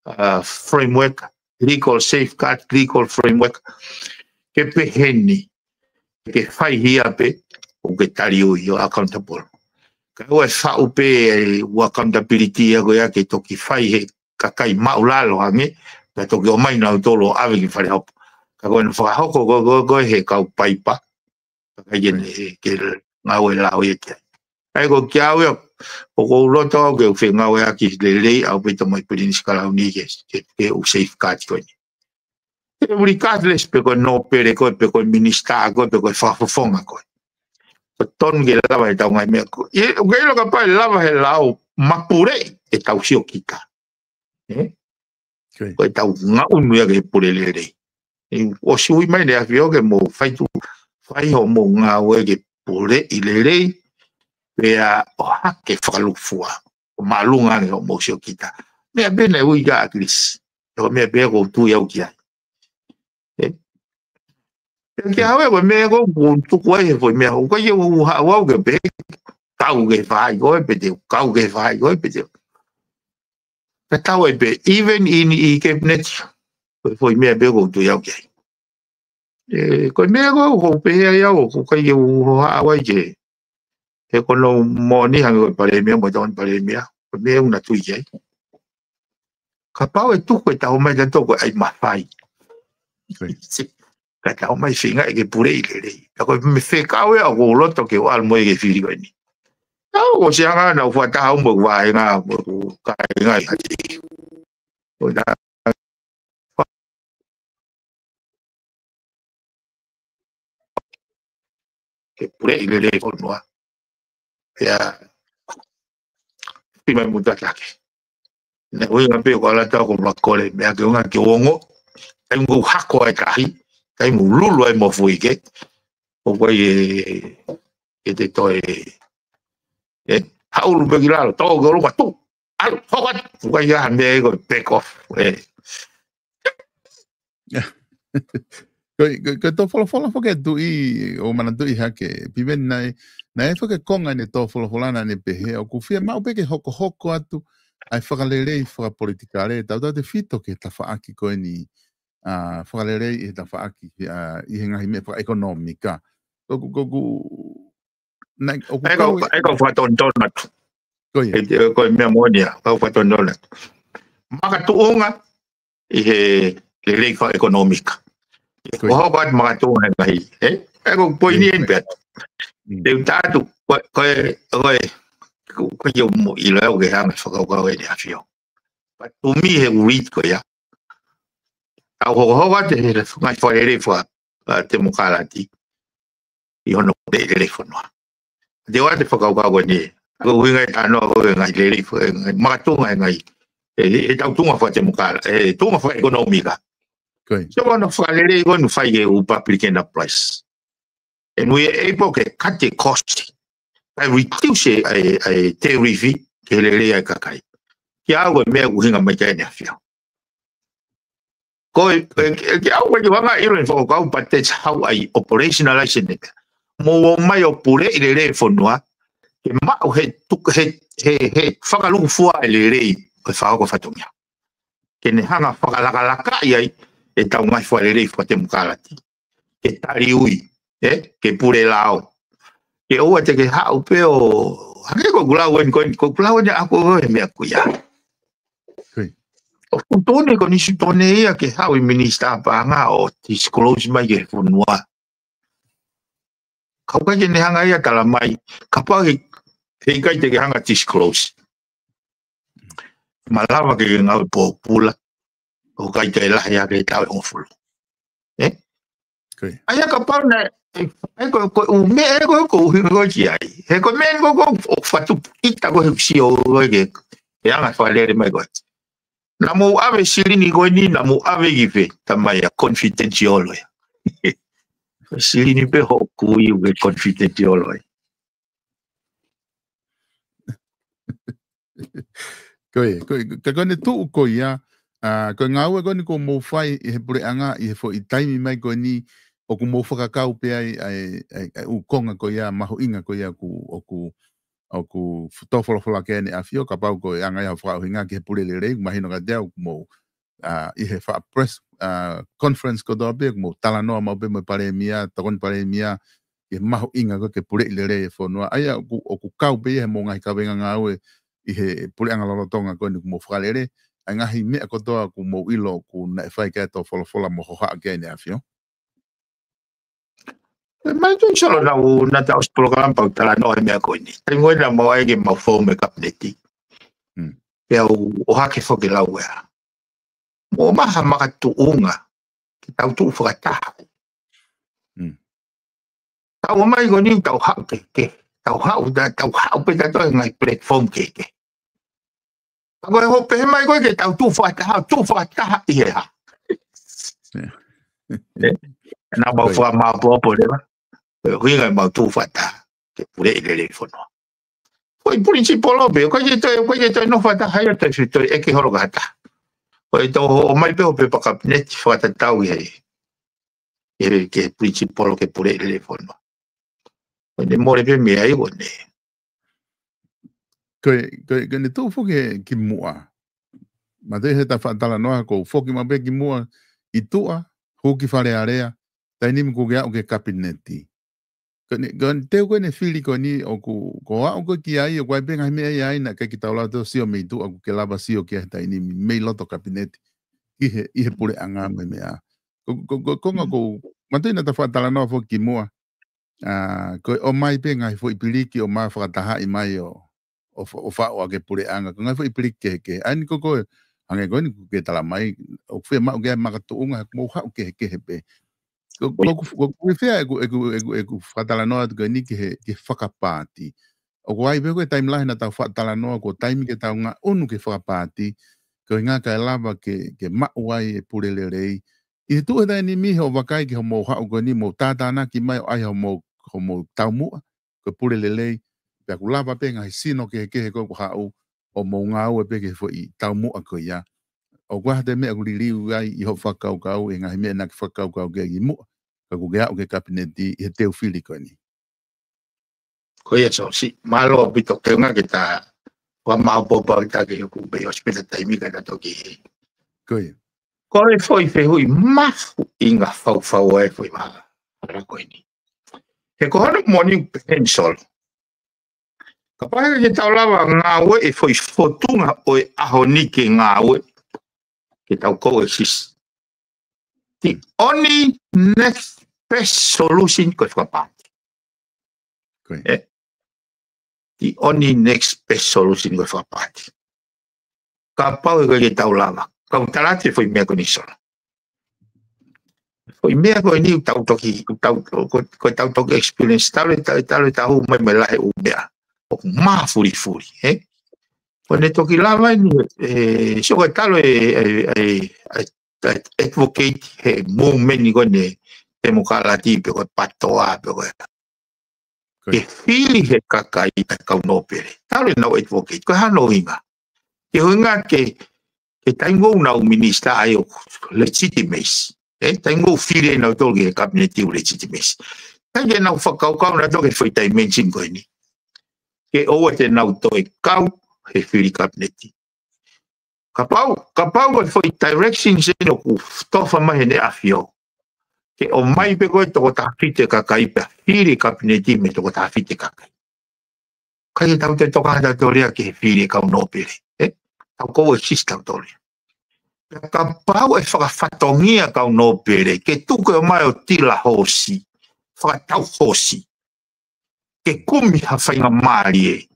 uh, framework, legal safeguard, legal framework, ke pehē ni, ke fai hia pē, ʻoku ke tali ui ʻo accountable. Ka ʻoua ʻe faʻu pē ʻa e accountability ia ko ia ke toki fai he kakai māʻulalo ange, ka toki ʻomai nautolu ʻo ʻave ki fale hopo. Ka ko ʻene fakahoko ko, ko, ko he kau paipa, kakai ke, Right. ke ngāue lao ia ki ai. ʻA ia ko kiate au ia, ʻOku ou loto au ke u fengāueʻaki lelei ʻaupito mo e Pilinisi Kalauni ke, ke, ke u safeguard ko eni. Regardless pe ko e nōpele koe, pe ko e minisitā koe, pe ko e fakafofonga koe. Ko e tonu ke lava ʻetau ngaahi meʻa ko ē. ʻOku ke ʻilo kapau ʻe lava he lao mapuleʻi ʻetau siokita. ʻE? Ko ʻetau ngaʻunu ia ke pule lelei. ʻOsi ui mai ʻEne ʻAfio ke mou fai tu, fai hoʻomou ngāue ke puleʻi lelei, pea ʻohake fakalūkufua, ʻo māʻolunga ange hoʻomou siokita. Meʻa pē naʻe ui kia ʻAkilisi. Ko e meʻa pē ʻoku ou tui au ki ai. ʻE? Pea kia hau e ko e meʻa ko ē ʻoku ou tuku ai he foʻi meʻa. ʻOku ʻikai ke u haʻu au ke pehē, kau ki he faʻahi ko ē pe te u, kau ki he faʻahi ko ē pe te u. Ka tau ai pē, even in, ʻi he cabinet, ko e foʻi meʻa pē ʻoku ou tui au ki ai. ʻE, ko e meʻa ko ē ʻoku ou pehē ai au, ʻoku ʻikai ke u haʻu au ai ke, he ko hono moʻoni hangē ko e palēmia, mo e tokoni palēmia, ko e meʻa ʻoku na tui ki ai. Kapau ʻe tuku e tau mai ka toko ai mafai. Ka tau mai feinga ke puleʻi lelei. Ka ko e meʻa fekau ē ʻoku ou loto ke u ʻalu mo ia ki he fili ko eni. Tau ko se anga naʻa ku fakataha mo e vahenga, mo e kāinga ʻi Haʻateitu. Ko na ke puleʻi lelei e fonua. Pea, pi mai muta take. Naʻe ʻuhinga pē ko ala tau ko ua kole, meʻa ke unga ke ongo, taimi ʻoku hako ai kahi, taimi ʻoku lulu ai mo fuike, ʻoku ʻikai ke, ke te toe, ʻe, haʻulu pē ki lalo, tō ke ʻolunga tu, ʻalu, hoko atu, ʻoku ʻikai ha meʻa ia ko e back off, ʻe. Ko, ko, ko e tō folofola foki ʻa e tuʻi, ʻo manatuʻi hake, Piveni naʻe, naʻe foki konga ʻene tō folofola naʻa ne pehē, ʻoku fiemaʻu pē ke hokohoko atu, ʻa e fakalelei fakapolitikale, tautautefito ki he tafaʻaki ko eni, ʻa, fakalelei ʻi he tafaʻaki, ʻa, ʻi he ngaahi meʻa fakaʻekonōmika. ʻOku, ʻoku, naʻe, ʻoku ʻAi kau, kau ʻai kau fakatonutonu atu. Ko ia. ʻE, ʻe, ko e meʻa moʻoni ia, kau fakatonutonu atu. Makatuʻunga ʻi he lelei fakaʻekonōmika. Ko ia. Ko hoko atu makatuʻunga he ngaahi, ʻe? ʻE ko e poini eni pē atu. Mm. Te u tā atu, ko e, ko e, ko e, ko e, ko e, ʻio mo ʻilo au ke hanga fakakaukau ʻEne ʻAfio. But to me he uri ko ia. Tau hokohoko atu he ngaahi fakalelei faka, ʻa, temokalati. ʻI hono puleʻi lelei fonua. Te u ʻoatu e fakakaukau ko eni. Ko e ʻuhinga e talanoa ko e ngaahi lelei fo, e ngaahi makatuʻunga e ngaahi, e, e tau tuʻunga fakatemokala, e tuʻunga fakaʻekonōmika. Ko ia. So, ko hono fakalelei ko ē naʻe fai ki he Republican Price. And we are able ke cut the cost. By reduce e, e, e tariff ki he lelei ʻa e kakai. Kia au ko e meʻa ʻoku ʻuhinga mai ki ai ʻEne ʻAfio. Ko e, e, e, ke au ʻikai ke u hanga ʻo ʻilo e fakakaukau, but that's how I operationalize it. Mou ō mai ʻo puleʻi lelei e fonua, ke maʻu he tuk-, he, he, he fakalūkufua e lelei ʻo e fakahoko fatongia. Ke ne hanga fakalakalakaʻi ai e tau ngaahi fakalelei fakatemokalati. Ke taliui, ʻe? Ke pule lao. Ke ʻoua te ke haʻu pē ʻo, hangē ko ʻeku lau eni, ko ʻeku lau eni ʻaʻaku ʻo e meʻa ko ia. Ko ia. ʻOku totonu ko e ʻuhinga ia ke haʻu e minisitā paʻanga ʻo disclose mai ki he fonua. Ka ʻoku ʻikai ke ne hanga ia ʻo tala mai, kapau he, he ʻikai te ke hanga ʻo disclose. Malava ke ke ngāue pōpula, ʻoku ʻikai toe lahi ʻa e taʻu ʻe hongofulu. ʻE? Ko ia. ʻA ia kapau naʻe, ʻe, ʻe ko, ko e ʻū meʻa ʻe ko, ko e ʻuhinga ko ē ki ai. He ko e meʻa ko, ko, ʻoku fatu ʻita ko e sio ko ē ke, ke anga fakalele mai ko ē. Naʻa mou ʻave silini ko eni, naʻa mou ʻave ki fē, tā mai ʻa e confidential ia. Ko e silini pē hoʻo kui ʻoku ke confidential ia. Ko e, ko e, ka ko ʻene tuʻu ko ia, ʻa, ko e ngāue ko eni ʻoku mou fai ʻi he puleʻanga, ʻi he foʻi taimi mai ko eni, ʻoku mou fakakau pē ai, ʻa e, ʻa e, ʻa e ʻū konga ko ia, mahuʻinga ko ia ʻoku, ʻoku, ʻoku f-, tō folofola ki ai ʻEne ʻAfio, kapau ko e anga ia hoʻo fakaʻuhinga ki he pule lelei, mahino kiate au ʻoku mou, ʻa, ʻi he faʻa press, ʻa, conference kotoa pē, ʻoku mou talanoa maʻu pē mo e palēmia, tokoni palēmia, ki he mahuʻinga ko ē ke puleʻi lelei e fonua. ʻA ia ʻoku, ʻoku kau pē ia he mou ngaahi kavenga ngāue ʻi he puleʻanga lolotonga ko eni ʻoku mou fakalele, ʻa e ngaahi meʻa kotoa ʻoku mou ʻilo ʻoku naʻe fai ki ai e tō folofola mo hohaʻa ki ai ʻEne ʻAfio. Mai tu solo na u na tau si polokalama pau talanoa he meʻa ko eni. Tali ngoi na mau ai ke mau fou me kapineti. Hmm. Pea u ʻohake foki lau ea. Mo maha makatuʻunga. Ke tau tuʻu fakataha. Hmm. Tau mai ko ni tau haʻu ke, ke. Tau haʻu, ta-, tau haʻu pē tato e ngaahi platform ke, ke. Ka ko e hope he mai ko e ke tau tuʻu fakataha, tuʻu fakataha ʻi he hā. Yeah. Eh, na mau Right. fakamāʻopoʻopo leva. Ko e ʻuhinga mau tuʻu fakataha. Ke puleʻi lelei fonua. Ko e principle pē, ko e ke toe, ko e ke toe nofo fakataha ia toe, toe ʻeke holo kata. Ko e tau ʻomai pē hope pa kapineti fakatatau ʻi he. ʻE ke principle ke puleʻi lelei fonua. Ko e ne mole pē meʻa ʻi ko eni. Ko e, ko e, ko e ne tuʻu foki he ki muʻa. Ma te he ta faʻa talanoa ko foki ma pē ki muʻa ʻi tuʻa, huki Fale Alea, taimi ni kuo ke aʻu ke kapineti. Ko e ne, ko e ne teu ko e ne fili ko eni ʻoku, ko aʻu ko e ki ai, ʻoku ai pē ngaahi meʻa ia ai na ke ki tau lau tō sio mei tuʻa kuo ke lava sio ki ai he taimi ni mei loto kapineti. ʻI he, ʻi he puleʻanga mo e meʻa. Ko, ko, ko, ko nga ko, ma te na ta faʻa talanoa foki ki muʻa. ʻA, ko e ʻomai pē ngaahi foʻi piliki ʻo ma fakatahaʻi mai ʻo, ʻo fa-, ʻo faʻo ake puleʻanga. Ko e ngaahi foʻi piliki kehekehe. ʻA eni ko ko, hangē ko eni kuo ke tala mai, ʻoku fiemaʻu ke makatuʻunga, mo haʻu kehekehe pē. Ko, ko, ko, ko, ko fea ʻeku, ʻeku, ʻeku, ʻeku faʻa talanoa atu ko eni ke he, ke fakapaati. ʻOku ai pē ko e taimi lahi na tau faʻa talanoa, ko e taimi ke tau ngaʻunu ke fakapaati, ko e ʻuhinga kae lava ke, ke maʻu ai e pule lelei. ʻI he tuʻu he taimi ni hoʻo vakai ki hoʻomou haʻu ko eni mo tātānaki mai ʻo ai hoʻomou, hoʻomou taumuʻa, ko e pule lelei, pea kuo lava pē ngaahi sino kehekehe ko e kuo haʻu, ʻo mou ngāue pē ki he foʻi taumuʻa ko ia. ʻOku ʻi ai ha toe meʻa kuo liliu ai ʻi hoʻo fakakaukau, ʻi he ngaahi meʻa naʻa ke fakakaukau ki ai ki muʻa, ka kuo ke aʻu ke kapineti ʻi he teu fili ko eni. Ko ia, so, si, mālō ʻaupito ke nga ke ta, ua mau popa ta ke hoku pē ʻosi pē ta taimi ka ta toki. Ko ia. Ko e foʻi fehuʻi mahuʻinga faufau e foʻi mahala ko eni. He ko hono moʻoni pē eni Solo. Kapau he ke tau lava ngāue e foʻi fotunga ʻo e ʻaho ni ke ngāue. Ke tau ko e sis. The only next best solution ko e fakapaati. Ko ia. Eh? The only next best solution ko e fakapaati. Kapau he ko e ke tau lava. Kau tala atu e foʻi meʻa ko eni Solo. Foʻi meʻa ko eni tau toki, tau, ko, ko tau toki experience, tau le, tau, tau le tau mai mai lahi ʻū meʻa. ʻOku mafulifuli, eh? Ko ne toki lava eni, eh, so ko talo e, e, e, e, e, advocate he movement ko ne temokalati pe ko e patoa pe ko e Ko ia. Ke fili he kakai ʻa e kau nōpele. Tau le nau advocate, ko e hano ʻuhinga. Ke ʻuhinga ke, ke taimi ʻoku nau minisitā ai ʻoku legitimacy. Eh, taimi ʻoku fili ʻe nautolu ki he kapineti ʻoku legitimacy. Taimi ke nau fakakaukau nautolu ki he foʻi dimension ko eni. Ke ʻoua te nau toe kau he fili kapineti. Kapau, kapau ko e foʻi direction se ʻoku tofa mai heʻene ʻafio. Ke ʻomai pē ko e toko taha fitu e kakai pea fili kapineti mei he toko taha fitu e kakai. Kai tau te toka ha tau tōlia ke fili kau nōpele. Eh? Tau ko e sis tau tōlia. Pea kapau e fakafatongia kau nōpele. Ke tuku ʻo mai ʻo tila hoosi. Fakatau hoosi. Ke kumi ha faingamālie.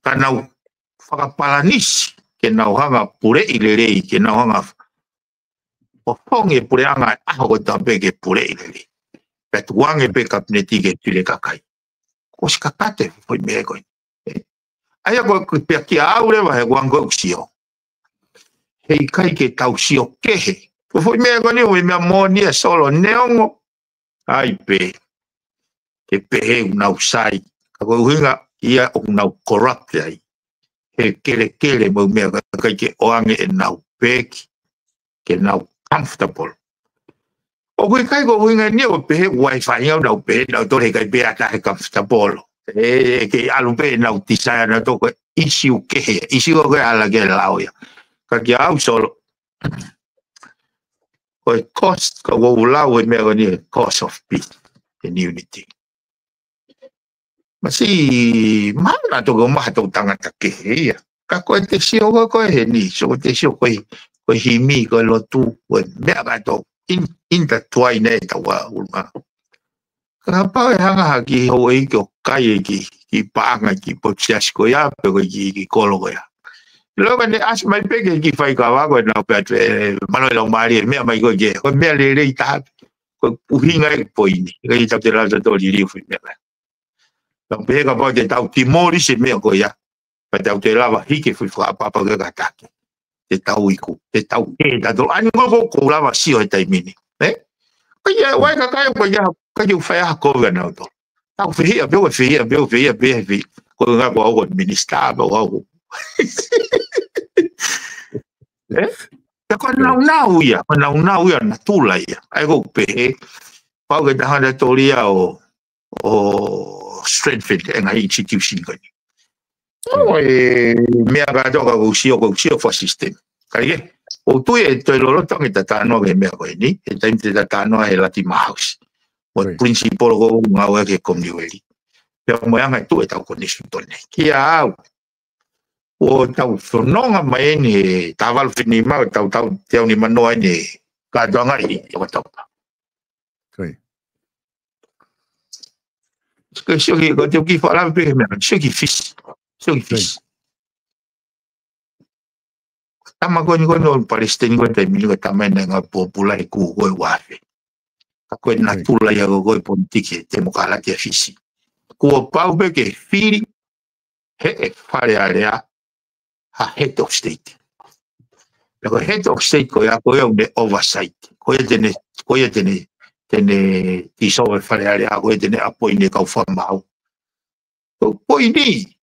Ka nau fakapalanisi, ke nau hanga puleʻi lelei, ke nau hanga ʻo fongi e puleʻanga ʻaho ko e tape ke puleʻi lelei. Pea tuange pē kapineti ke fili kakai. Ko si kakate, foʻi meʻa ko ē. ʻAia ko e pea kia au leva he kuang ko e ʻusi o. He ʻikai ke tau sio kehe. Ko foʻi meʻa ko eni, foʻi meʻa moʻoni ʻa Solo neongo. ʻAi pē. Ke pehē ʻoku nau sai. Ka ko e ʻuhinga ia ʻoku nau corrupt ai. He kelekele mo e meʻa kakai ke ʻoange ʻenau peki. Ke nau comfortable. ʻOku ʻikai ko e ʻuhinga ni ʻo pehē ʻoku fai ngau nau pehē, nau tole kai pē ʻata he comfortable. E, e ke ʻalu pē nau tisai ʻanautolu ko e issue kehe. Issue ko e ala ke lao ia. Ka kia au Solo. Ko e cost, ka ʻoku ou lau e meʻa ko eni, cost of peace and unity. Masi, mahalo naʻa toko maha tau tangata kehe ia. Ka ko e te sio ko e, ko e heni, so ko e te sio ko e, ko e himi, ko e lotu, ko e meʻa ka to in, intertwine e tau a ulunga. Kapau ʻe hanga ha kiʻi houʻeiki ʻo kai e kiʻi, kiʻi paʻanga ki he potu siasi ko ia, pe ko e kiʻi, kiʻi kolo ko ia. Lolotonga ʻene ʻasi mai pē ki he kiʻi faikava ko ē naʻa nau pehē atu, ē, mālō e laumālie, meʻa mai ko ē ki he, ko e meʻa lelei taha, ko e ʻuhinga e poini, ʻikai te tau lava ʻo liliu e foʻi meʻa ko ē. Tau pehē kapau te tau demolish e meʻa ko ia, pea tau toe lava hiki e foʻi fakaʻapaʻapa ke kātaki. Te tau iku, te tau, ē, tautolu. ʻAni ko ē ʻoku ou lava sio he taimi ni. Ē? Ko ia, ʻoua ʻe kakai, ko ia, ka ke u fai ha kovi ʻanautolu. Tau fehiʻa pē, ʻo fehiʻa pē, ʻo fehiʻa pē, fehiʻa. Ko e ngaahi ko au ko e minisitā, ko au. Ē? Ka ko e naunau ia, ko e naunau ia, natula ia. ʻA ia ʻoku ou pehē, pau ke tau hanga ʻo toli ia ʻo ʻo strengthen e ngaahi institution ko eni. ʻO e meʻa kātoa ka ʻoku ou sio, ʻoku ou sio fua system. Ka ʻi he, ʻoku ou tui ʻe toe lolotonga e talanoa ki he meʻa ko eni, he taimi te talanoa he Latima House. Mo e principle ko ē ʻoku ngāueʻaki he Commonwealth. Pea mo e anga e tuʻu ʻetau konisitūtone. Kia au, ʻoku tau fononga mai eni he taha valu fitu nima, ʻo tau tau teau nima noa eni he kātoanga ʻi ʻOkatopa. Ko e. Ko e sio ki, ko e teu ki fakalave pē he meʻa, sio ki Fisi. Sio ki Fisi. Tama ko eni ko eni ʻo e palesiteni ko ē taimi ni ko e tama eni naʻe ngāue pōpula he kuo ko ē ua afe. Ka ko e natula ia ko ē ʻo e politiki e temokalati ʻa Fisi. Kuo pau pē ke fili he ʻe Fale Alea ha head of state. Pea ko e head of state ko ia, ko ia ʻoku ne oversight. Ko ia te ne, ko ia te ne, te ne dissolve e Fale Alea, ko ia te ne appoint e kau fakamaau. Ko e poini,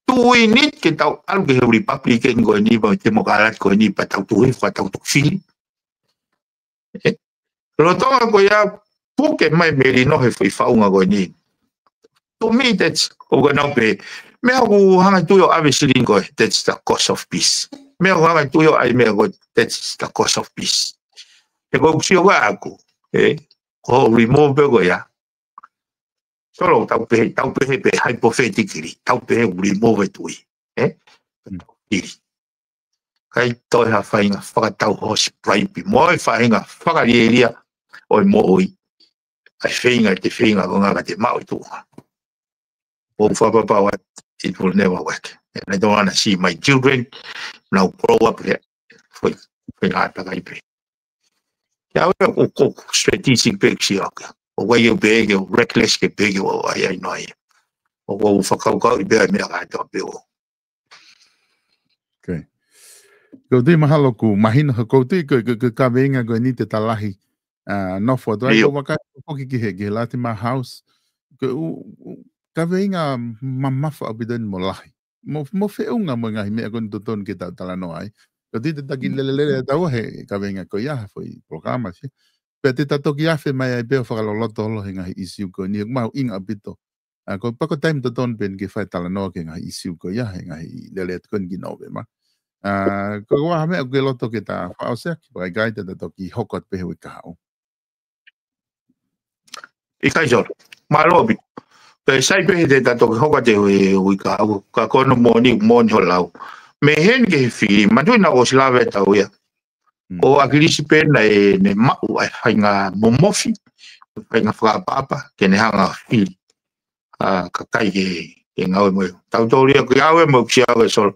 do we need ke tau ʻalu ki he Republican ko eni, pe Democrat ko eni, pea tau tuhi, pea tau tuku fili. Ē, lolotonga ko ia puke mai Melino he foʻi faʻunga ko eni. To me, that's, ʻoku ou nau pehē, meʻa ʻoku hanga ʻe he tuʻi ʻo ʻave e silini ko ē, that's the cost of peace. Meʻa ʻoku hanga ʻe he tuʻi ʻo ʻai e meʻa ko ē, that's the cost of peace. He ʻoku ou sio ko ē ʻaʻaku, ē, ko e remove pē ko ia. Solo, tau pehē, tau pehē pē, hypothetically, tau pehē ʻoku remove e tuʻi, ē? Mm. Tau fili. ʻIkai toe ha faʻahinga fakatau hoosi bribe, mo e faʻahinga fakalielia ʻo e moʻui. ʻA e feinga, te feinga ko ē ngata ke maʻu e tuʻunga. ʻOku ou fakapapau atu, it will never work. And I don't wanna see my children now grow up here. Foʻi, foʻi ngataʻanga pē. Kia au ʻoku, ʻoku strategic pē ke sio ki ai. ʻOku ʻikai ke u pehē ke u reckless ke pehē ke u ʻai, ʻai noa ia. ʻOku ou fakakaukauʻi pē ʻa e meʻa kātoa pē ʻo. Okay. Ko e tui mahalo ʻoku mahino, ko e tui ko e, ko e, ko e kaveinga ko eni te ta lahi, ʻa, nofo atu ai. ʻIo. ʻOku ou vakai foki ki he, ki he Latima House. Ko e ʻū, ʻū, kaveinga mamafa ʻaupito eni mo lahi. Mo, mo feʻunga mo e ngaahi meʻa ko eni totonu ke tau talanoa ai. Ko e tui te ta kiʻi lelelele ʻataua he kaveinga ko ia he foʻi polokalama, sio. Pea te ta toki afe mai ai pē ʻo fakaloloto holo he ngaahi issue ko eni, ʻoku mahuʻinga ʻaupito. ʻA, ko e pako taimi totonu pē eni ke fai talanoa ki he ngaahi issue ko ia, he ngaahi lele atu ko eni ki Nōvema. ʻA, ko e hā ha meʻa ʻoku ke loto ke ta fakaʻosi ʻaki, pea ʻikai te ta toki hoko atu pē he uike kahaʻu. ʻIkai, Solo. Mālō ʻaupito. Pea sai pē he te ta toki hoko atu he uike kahaʻu, ka ko hono moʻoni, moʻoni hoʻo lau. Mei heni ki he fili, manatuʻi naʻa ku ʻosi lave atu ia. Mm. ʻO ʻAkilisi pē naʻe, ne maʻu ʻa e faʻahinga momofi, faʻahinga fakaʻapaʻapa, ke ne hanga ʻo fili ʻa e kakai ke, ke ngāue mo ia. Tautolu ia ke ngāue mo ia, Solo.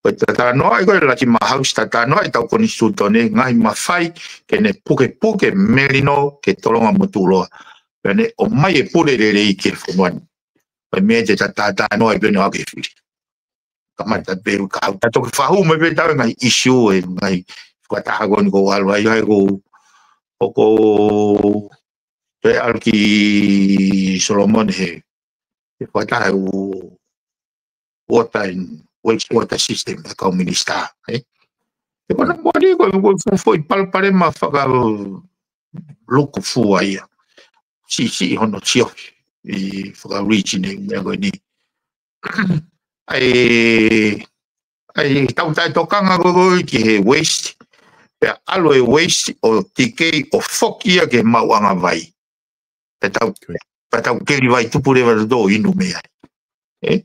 Ko e talanoa ʻi he ko e Latima House, talanoa ʻi heʻetau konisitūtone, ngaahi mafai ke ne pukepuke Melino ke tolonga mo tuʻuloa. Pea ne ʻomai e pule lelei ki he fonua ni. Ko e meʻa te ta talanoa ai pē ʻo aʻu ki he fili. Kamata pē ka ta toki fakahū mai pē ʻetau ngaahi issue, e ngaahi fakataha ko eni ʻoku ou ʻalu ai, ʻa ia ʻoku ou, ʻoku ou toe ʻalu ki Solomone he, he fakataha ʻo e water and waste water system ʻa e kau minisitā, ē? He ko hono moʻoni ko e, ko e fuʻu foʻi palopalema fakalukufua ia. Siʻisiʻi hono siofi, ʻi faka-originate e meʻa ko eni. ʻA e, ʻa e tau taʻetokanga ko ē ki he waste, pea ʻalu e waste ʻo tikei ʻo foki ia ki he maʻuʻanga vai. Pea tau, Ko ia. pea tau keli vai tupu leva ʻo tō inu mei ai. Ē?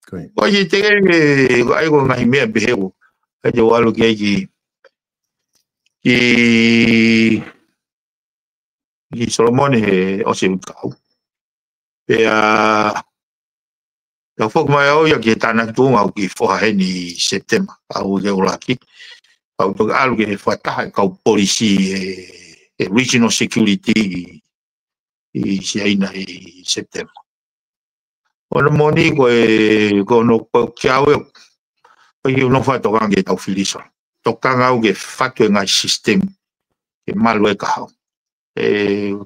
Ko ia. Ko ia te ke, ko e ʻai ko e ngaahi meʻa pehē ʻoku, ʻai te u ʻalu ki ai ki, ki, ki Solomone he ʻosi e uike kahaʻu. Pea tau foki mai au ia ki he tānaki tuʻunga ʻoku kiʻi foha heni ʻi Sepitema, ʻa e uike ʻuluaki. Kau toki ʻalu ki he fakataha e kau polisi e, e regional security ʻi, ʻi Siaina ʻi Sepitema. ʻO hono moʻoni ko e, ko hono pau kia au e, ko e ki hono fai tokanga ke tau fili Solo. Tokanga au ke fatu e ngaahi system ke malu e kahaʻu. E,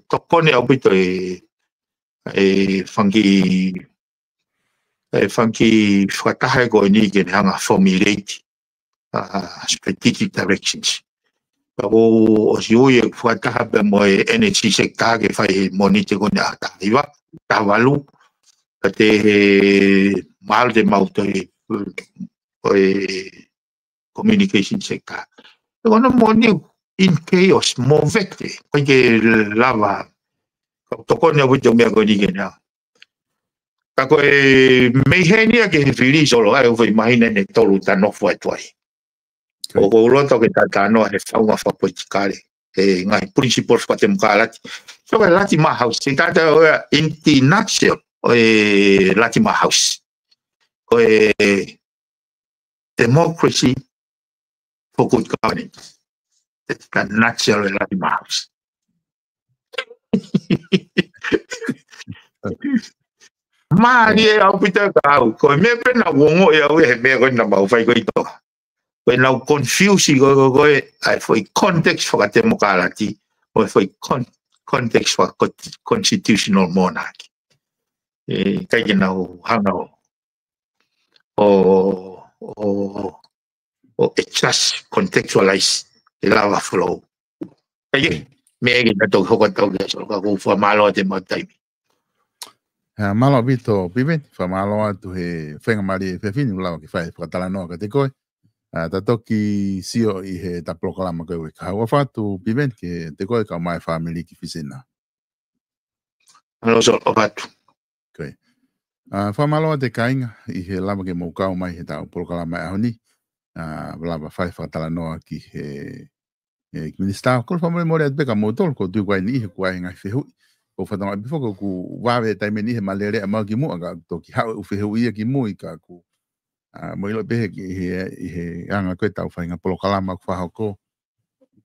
tokoni ʻaupito e, e fanga kiʻi, e fanga kiʻi fakataha ko eni ke ne hanga formulate, uh, strategic directions. Pea ʻoku ʻosi ui e fakataha pea mo e energy sector ke fai he Mōnite ko eni ʻaho taha hiva, taha valu. Ka te he malu te mau toe, ʻo e communication sector. Ko hono moʻoni in chaos, movete, ʻikai ke lava. Ka tokoni ʻaupito e meʻa ko eni ke na. Ka ko e mei heni ia ke he fili Solo ai, ʻo fai mahina ʻe tolu ta nofo atu ai. ʻOku ou loto ke ta talanoa he faʻunga fakapolitikale, he ngaahi principle fakatemokalati. So ko e Latimer House, te ta tau ia in the nutshell, ʻo e Latimer House. Ko e democracy for good governance. That's the nutshell ʻo e Latimer House. Mālie ʻaupito kia au, ko e meʻa pē naʻá ku ongoʻi au he meʻa ko ē naʻa mau fai ko ē ʻi Tonga. Ko ʻenau confuse ko ē, ko ē, ʻa e foʻi context fakatemokalati, mo e foʻi con-, context faka-, constitutional monarchy. ʻE, ʻikai ke nau hanga ʻo, ʻo, ʻo, ʻo adjust, contextualize, ʻe lava flow. ʻIkai ke, meʻa ke na toki hoko atu kia Solo, ka ʻoku ou fakamālō atu e maʻu taimi. ʻA, mālō ʻaupito, Piveni, fakamālō atu he faingamālie fefine ʻoku lava ke fai fakatalanoa kiate koe. ʻA, ta toki sio ʻi he ta polokalama ko ē uike kahaʻu. ʻOfa atu, Piveni, kiate koe kae ʻumaʻā e fāmili ki Fisi na. Mālō Solo, ʻofa atu. Ko ia. ʻA, fakamālō atu kāinga, ʻi he lava ke mou kau mai he ta polokalama ʻi he ʻaho ni. ʻA, lava fai fakatalanoa ki he, he minisitā. Ko e fakamolemole atu pē kia moutolu, ʻoku ou tui ʻoku ʻi ai e niʻihi ʻoku ʻi ai e ngaahi fehuʻi. ʻOku ou fakatokangaʻi pē foki ʻoku vave e taimi ni he malele ʻa mau ki muʻa, ka toki haʻu e ʻū fehuʻi ia ki mui, ka ʻoku, ʻa, mou ʻilo pē he, he, he anga ko ē ʻetau faʻahinga polokalama ʻoku fakahoko.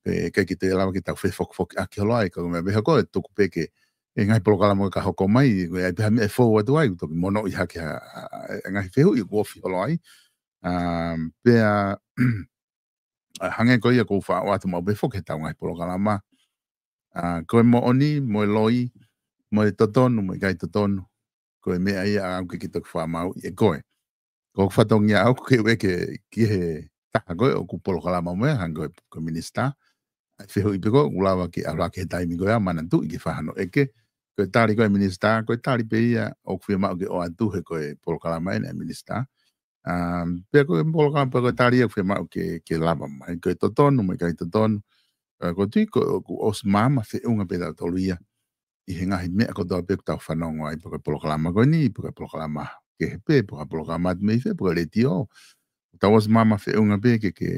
Pea ʻikai ke toe lava ke tau fefokifokiʻaki holo ai, ka ko e meʻa pē hoko, ʻe tuku pē ke, e ngaahi polokalama ka hoko mai, ko e ʻi ai pē ha meʻa ʻe fou atu ai, toki monoʻi hake ha, ha, ha, e ngaahi fehuʻi ʻoku ofi holo ai. ʻA, pea, ʻa, hangē ko ia ʻoku ou faʻa ʻoatu maʻu pē foki heʻetau ngaahi polokalama. ʻA, ko e moʻoni, mo e loi, mo e totonu, mo e ʻikai totonu. Ko e meʻa ia ʻoku ʻikai ke toki fakamāuʻi ʻe koe. Ko hoku fatongia ʻaʻaku ke u ʻeke ki he taha ko ē ʻoku polokalama mo ia, hangē ko e, ko e minisitā. ʻA e fehuʻi pē ko ē ʻoku lava ke ʻalu hake he taimi ko ia, manatuʻi ke fai hano ʻeke. Ko e tali ko ē minisitā, ko e tali pē ia ʻoku fiemaʻu ke ʻoatu he ko e polokalama ʻeni ʻa e minisitā. ʻA, pea ko e polokalama pē ko e tali ia ʻoku fiemaʻu ke, ke lava mai. Ko e totonu, mo e ʻikai totonu. ʻA, ʻoku ou tui ko, ʻoku ʻosi maama feʻunga pē tautolu ia ʻi he ngaahi meʻa kotoa pē ʻoku tau fanongo ai, pe ko e polokalama ko eni, pe ko e polokalama kehe pē, pe ko e polokalama atu mei fē, pe ko e letiō. Tau ʻosi maama feʻunga pē ke, ke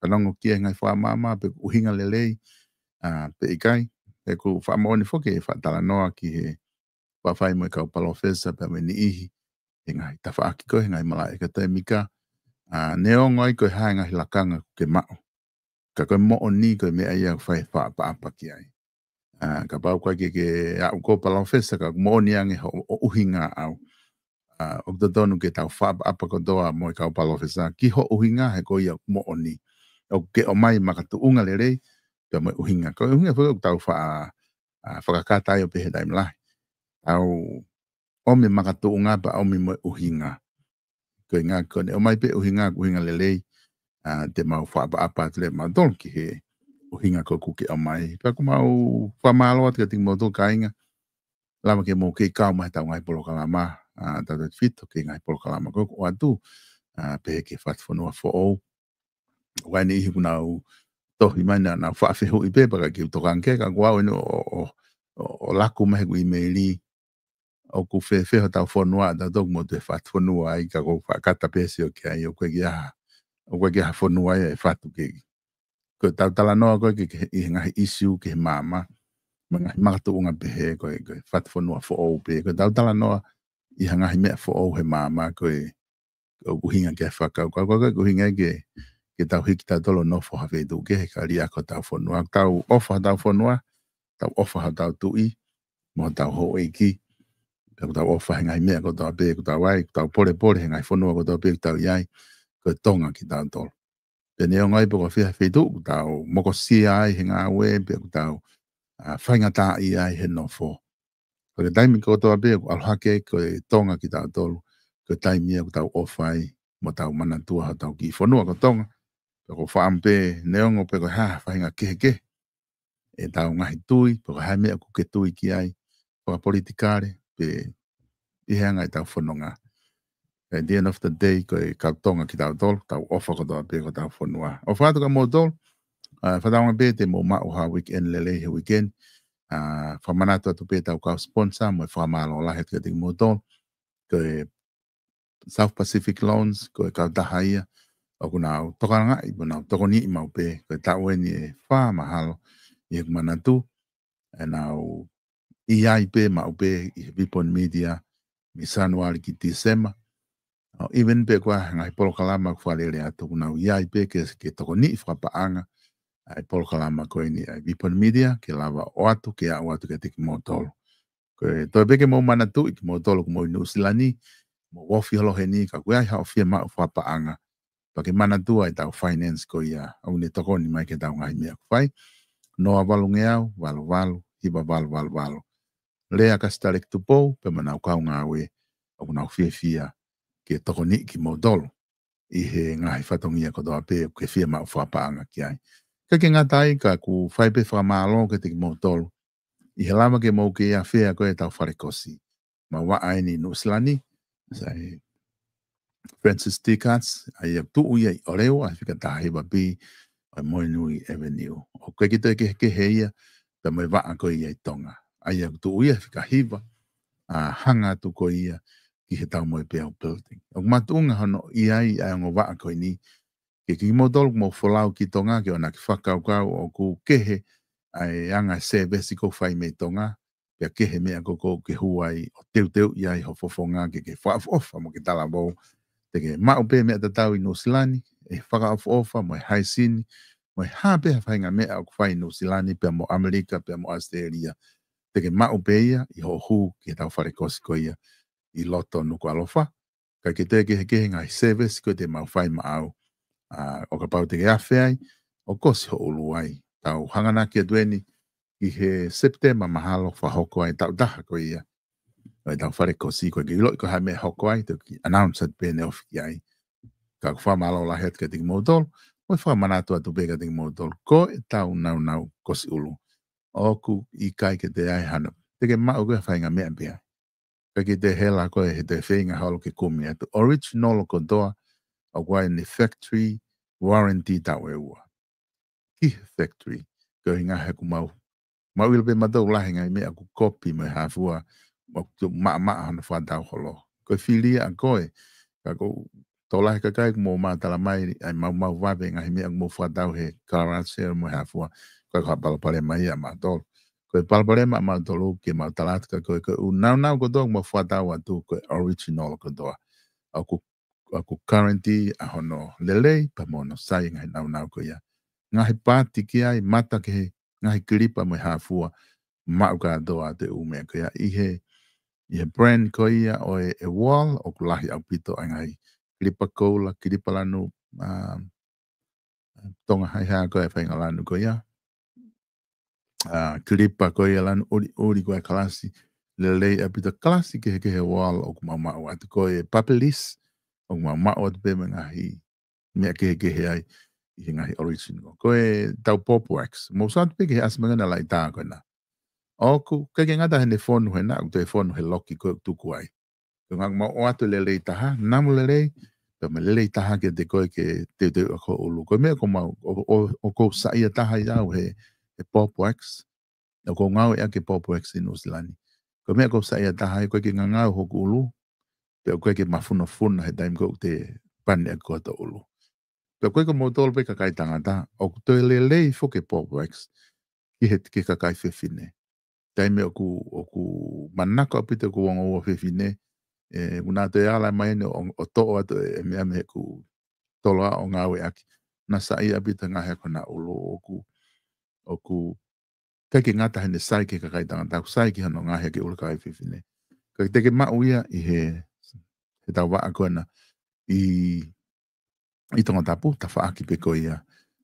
fanongo ki he ngaahi fakamaama, pe ʻuhinga lelei, ʻa, pe ʻikai. ʻOku ou fakamoʻoni foki e fakatalanoa ki he faʻa fai mo e kau palōfesa pea mo e niʻihi, he ngaahi tafaʻaki ko ē, he ngaahi malaʻe ʻakatēmika, ʻa, neongo ai ko e hā e ngaahi lakanga ʻoku ke maʻu. Ka ko e moʻoni ko e meʻa ia ʻoku fai e faʻapaʻapa ki ai. ʻA, kapau ʻoku ʻikai ke, ke aʻu ko e palōfesa ka ʻoku moʻoni ange hoʻo, hoʻo ʻuhinga ʻaʻau. ʻA, ʻoku totonu ke tau faʻapaʻapa kotoa mo e kau palōfesa ki hoʻo ʻuhinga he ko ia ʻoku moʻoni. ʻOku ke ʻomai makatuʻunga lelei, pea mo e ʻuhinga. Ko e ʻuhinga foki ʻoku tau faʻa, ʻa, fakakata ai ʻo pehē he taimi lahi. Tau ʻomi makatuʻunga pea ʻomi mo e ʻuhinga. Ko e ʻuhinga ko ʻene ʻomai pē ʻuhinga, ʻuhinga lelei, ʻa, te mau faʻapaʻapa atu leva mautolu ki he ʻuhinga ko ē ʻoku ke ʻomai. Pea ʻoku mau fakamālō atu kiate kimoutolu kāinga, lava ke mou kei kau mai heʻetau ngaahi polokalama, ʻa, tautautefito ki he ngaahi polokalama ko ē ʻoku ʻoatu, ʻa, pehē ki he Fatufonua Foʻou. ʻOku ʻi ai e niʻihi ʻoku nau tohi mai naʻa nau faʻa fehuʻi pē, pea ʻikai ke u tokanga ki ai, ka ʻoku ou ʻi ai ʻo, ʻo, ʻo, ʻo laku mai heʻeku ʻīmeili, ʻoku fēfē hotau fonua, tautolu mo e Fatufonua ai, ka ʻoku ou faʻa kata pē ʻo sio ki ai, ʻoku ʻikai ke ʻi ai ha, ʻoku ʻikai ke ʻi ai ha fonua ia ʻe fatu ki ai. Ko ʻetau talanoa ko ē ki, ki he, ʻi he ngaahi ʻīsiu ki he maama. ngaahi makatuʻunga pehē, ko e, ko e fatu fonua foʻou pē, ko e tau talanoa ʻi ha ngaahi meʻa foʻou he māmā, ko e, ko e ʻuhinga ke fakakaukau, ko e ʻuhinga ke, ke tau hiki tautolu ʻo nofo ha feituʻu kehe, ka liʻaki hotau fonua, tau ʻofa hotau fonua, tau ʻofa hotau tuʻi, mo hotau houʻeiki, pea ʻoku tau ʻofa he ngaahi meʻa kotoa pē, ʻoku tau ai, ʻoku tau polepole he ngaahi fonua kotoa pē, ʻoku tau ʻi ai, ko e Tonga kitautolu. Pea neongo ai pe ko fē ha feituʻu, ʻoku tau mokosia ai he ngāue, pea ʻoku tau, ʻa, faingataʻaʻia ai he nofo. Ko e taimi kotoa pē, ʻoku ʻalu hake ko e Tonga kitautolu, ko e taimi ia ʻoku tau ʻofa ai, mo tau manatua hotau kiʻi fonua ko Tonga. Pea ʻoku ou fakaʻamu pē neongo pe ko e hā ha faʻahinga kehekehe ʻetau ngaahi tui, pe ko e hā e meʻa ʻoku ke tui ki ai, fakapolitikale, pe ʻi he anga ʻetau fononga. At the end of the day, ko e kau Tonga kitautolu, tau ʻofa kotoa pē ko hotau fonua. ʻOfa atu kia moutolu, ʻa, fakatauange pē te mou maʻu ha weekend lelei he weekend, ʻa, fakamanatu atu pē ʻetau kau sponsor, mo e fakamālō lahi atu kiate kimoutolu, ko e South Pacific Loans, ko e kautaha ia ʻoku nau tokangaʻi, ʻoku nau tokoniʻi maʻu pē, ko e taʻu eni ʻe fā mahalo ʻi heʻeku manatu, ʻenau ʻi ai pē maʻu pē ʻi he Vipon Media, mei Sānuali ki Tīsema. ʻO even pē ko e ngaahi polokalama ʻoku fakalele atu, ʻoku nau ʻi ai pē ke, ke tokoniʻi fakapaʻanga ʻa e polokalama ko eni ʻa e Vipon Media, ke lava ʻo ʻoatu, ke aʻu atu kiate kimoutolu. Ko e toe pē ke mou manatuʻi kimoutolu ʻoku mou ʻi Nuʻusila ni, mou ofi holo heni, ka ʻoku ʻi ai haʻo fiemaʻu fakapaʻanga, pea ke manatua ʻetau finance ko ia, ʻoku ne tokoni mai ki heʻetau ngaahi meʻa ʻoku fai. Noa valu ngeau, valu valu, hiva valu valu valu. Lea kia Sitaleki Tupou, pea mo ʻenau kaungāue, ʻoku nau fiefia ke tokoniʻi kimoutolu ʻi he ngaahi fatongia kotoa pē ʻoku ke fiemaʻu fakapaʻanga ki ai. Ka ʻikai ke ngata ai, ka ʻoku fai pē fakamālō kiate kimoutolu ʻi he lava ke mou kei ʻafea ko ē ʻetau falekosi. Mau vaʻa eni ʻi Nuʻusila ni, sai, Francis T. Katz, ʻa ia ʻoku tuʻu ia ʻi ʻOleu, ʻa e fika taha hiva B ʻo e Moenui Avenue. ʻOku ʻikai ke toe kehekehe ia pea mo e vaʻa ko ia ʻi Tonga. ʻA ia ʻoku tuʻu ia fika hiva, ʻa, hanga atu ko ia ki he Taumoepeau Building. ʻOku makatuʻunga hono ʻi ai ʻa e ongo vaʻa ko eni, ke kimoutolu ʻoku mou folau ki Tonga ke ʻoua naʻa ke fakakaukau ʻoku kehe ʻa e anga e sēvesi ʻoku fai mei Tonga, pea kehe meʻa ko ē ʻoku ke hū ai ʻo teuteuʻi ai ho fofonga ke ke fakaʻofoʻofa mo ke talavou. Te ke maʻu pē meʻa tatau ʻi Nuʻusila ni, ʻe fakaʻofoʻofa mo e haisini, mo e hā pē ha faʻahinga meʻa ʻoku fai ʻi Nuʻusila ni, pea mo ʻAmelika, pea mo ʻAositelēlia. Te ke maʻu pē ia ʻi hoʻo hū ki heʻetau falekosi ko ia ʻi loto Nukuʻalofa. Ka ʻikai ke toe kehekehe ngaahi sēvesi ko ē te mau fai maʻau. ʻA, ʻo kapau te ke ʻafea ai, ʻo kosi ho ʻulu ai. Tau hanganaki atu eni ʻi he Sepitema mahalo, fakahoko ai e taʻu taha ko ia ʻo ʻetau falekosi. ʻOku ʻikai ke u ʻiloʻi ko e hā e meʻa ʻe hoko ai, te u kiʻi announce atu pē ʻene ofi ki ai. Ka ʻoku fakamālō lahi atu kiate kimoutolu, mo e fakamanatu atu pē kiate kimoutolu, ko ʻetau naunau kosi ʻulu, ʻoku ʻikai ke toe ʻi ai hano, te ke maʻu ko ē ha faʻahinga meʻa pē ai. ʻIkai ke toe hela koe he toe feinga holo ke kumi atu. Original kotoa, ʻoku ʻi ai ʻene factory warranty taʻu ʻe ua ki he factory. Ko e ʻuhinga he ʻoku mau, mau ʻilo pē mautolu lahi e ngaahi meʻa ʻoku kopi mo e hā fua, ʻoku maʻamaʻa hono fakatau holo. Ko e fili ia ʻa koe, ka ʻoku tokolahi e kakai ʻoku mou mātala mai, ʻa e maumau vave e ngaahi meʻa ʻoku mou fakatau he garage sale mo e hā fua, ko e ko ha palopalema ia ʻa mautolu. Ko e palopalema ʻa mautolu ke mau tala atu kia koe, ko e ʻū naunau kotoa ʻoku mau fakatau atu, ko e original kotoa. ʻOku, ʻoku guarantee ʻa hono lelei, pea mo hono sai e ngaahi naunau ko ia. Ngaahi paati ki ai, mata ki he ngaahi kilipa mo e hā fua, maʻu kātoa ʻa e ʻū meʻa ko ia. ʻI he, ʻi he brand ko ia ʻo e, e Wahl, ʻoku lahi ʻaupito ʻa e ngaahi kilipa koula, kilipa lanu, um, Tonga, hai hā ko e faʻahinga lanu ko ia. ʻA, kilipa ko ia lanu ʻuliʻuli, ko e kalasi lelei ʻaupito, kalasi kehekehe Wahl ʻoku mau maʻu atu. Ko e papelis, ʻoku mau maʻu atu pē mo e ngaahi meʻa kehekehe ai ʻi he ngaahi original. Ko ʻetau pop wax. Mou sio atu pē ki he ʻasi mai ko ena laʻitā ko ena. ʻOku ʻikai ke ngata heʻene fonu hena, ʻoku toe fonu he loki ko ē ʻoku tuku ai. Ko e ʻuhinga ʻoku mau ʻoatu e lelei taha, namu lelei, pea mo e lelei taha kiate koe ke teuteu ʻaki ho ʻulu. Ko e meʻa ʻoku mau, ʻo, ʻo, ʻoku ou saiʻia taha ai au he, he pop wax. ʻOku ou ngāueʻaki e pop wax ʻi Nuʻusila ni. Ko e meʻa ʻoku ou saiʻia taha ai, ʻoku ʻikai ke ngangau hoku ʻulu, pea ʻoku ʻikai ke mafunofuna he taimi ko ē ʻoku te pani ʻaki koe hoto ʻulu. Pea ko e ko moutolu pē kakai tangata, ʻoku toe lelei foki e pop wax ki he, ki he kakai fefine. taimi ʻoku, ʻoku manako ʻaupito ʻeku ongo ua fefine, ē, ʻoku na toe ala mai eni ʻo, ʻo toʻo atu e, e meʻa mei heʻeku toloa ʻo ngāueʻaki. Na saiʻia ʻaupito he ngaahi ako na ʻulu ʻoku, ʻoku ʻikai ke ngata heʻene sai ki he kakai tangata, ʻoku sai ki hono ngaahi ʻaki ʻulu kakai fefine. Ka te ke maʻu ia ʻi he, he tau vaʻa ko ena ʻi, ʻi Tongatapu, tafaʻaki pē ko ia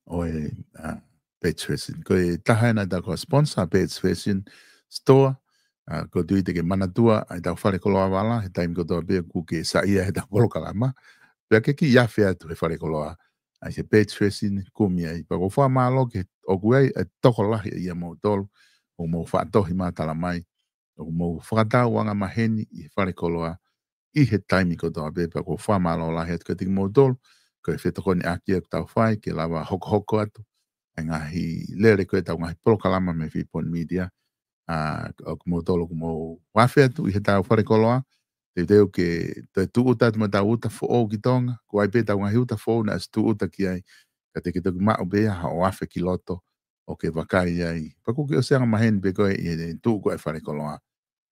ʻo e, ā, Page Fashion. Ko e taha ena ʻetau ko sponsor Page Fashion Store, ā, ʻoku ou tui te ke manatua ʻa ʻetau fale koloa vala, he taimi kotoa pē ʻoku ke saiʻia he ʻetau polokalama. Pea ke kiʻi afe atu he fale koloa, ʻa e Page Fashion, kumi ai. Pea ʻoku ou fakamālō ki he ʻoku ʻi ai e tokolahi ʻia moutolu, ʻoku mou faʻa tohi mai ʻo tala mai ʻoku mou fakatau anga maheni ʻi he fale koloa ʻi he taimi kotoa pē. Pea ʻoku ou fakamālō lahi atu kiate kimoutolu, ko e fetokoniʻaki ʻoku tau fai, ke lava hokohoko atu ʻa e ngaahi lele ko ē ʻetau ngaahi polokalama mei he Fipon Media. Ā, ʻoku moutolu ʻoku mou afe atu ʻi he ʻetau fale koloa, teuteu ke toe tūʻuta atu mo ʻetau uta foʻou ki Tonga, ʻoku ʻi ai pē ʻetau ngaahi uta foʻou naʻe ʻosi tūʻuta ki ai, ka te ke toki maʻu pē ia haʻo afe ki loto, ʻo ke vakai ai. Pea ʻoku ke ʻosi anga maheni pē koe ʻi he tuʻu ko ē fale koloa,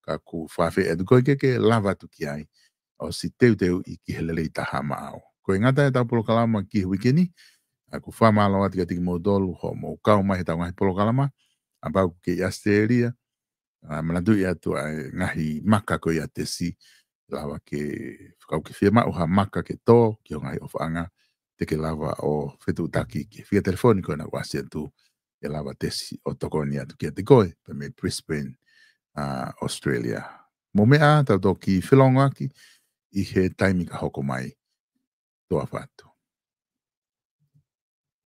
ka ʻoku ou fakaafeʻi atu koe ke ke lava atu ki ai, ʻosi teuteuʻi ki he lelei taha maʻau. Ko e ngata ʻetau polokalama ki he uike ni, ʻoku ou fakamālō atu kiate kimoutolu hoʻomou kau mai he ʻetau ngaahi polokalama, kapau ʻoku ke ʻi ʻAositelēlia, ā, manatuʻi atu ʻa e ngaahi maka ko ia tesi, lava ke, kapau ʻoku ke fiemaʻu ha maka ke tō ki ho ngaahi ʻofaʻanga, te ke lava ʻo fetuʻutaki ki he fika telefoni ko ena ʻoku ʻasi atu, ke lava tesi ʻo tokoni atu kiate koe, pea mei Brisbane, ā, Australia. Mou meʻa ā, tau toki felongoaki ʻi he taimi ka hoko mai. Tō ʻofa atu.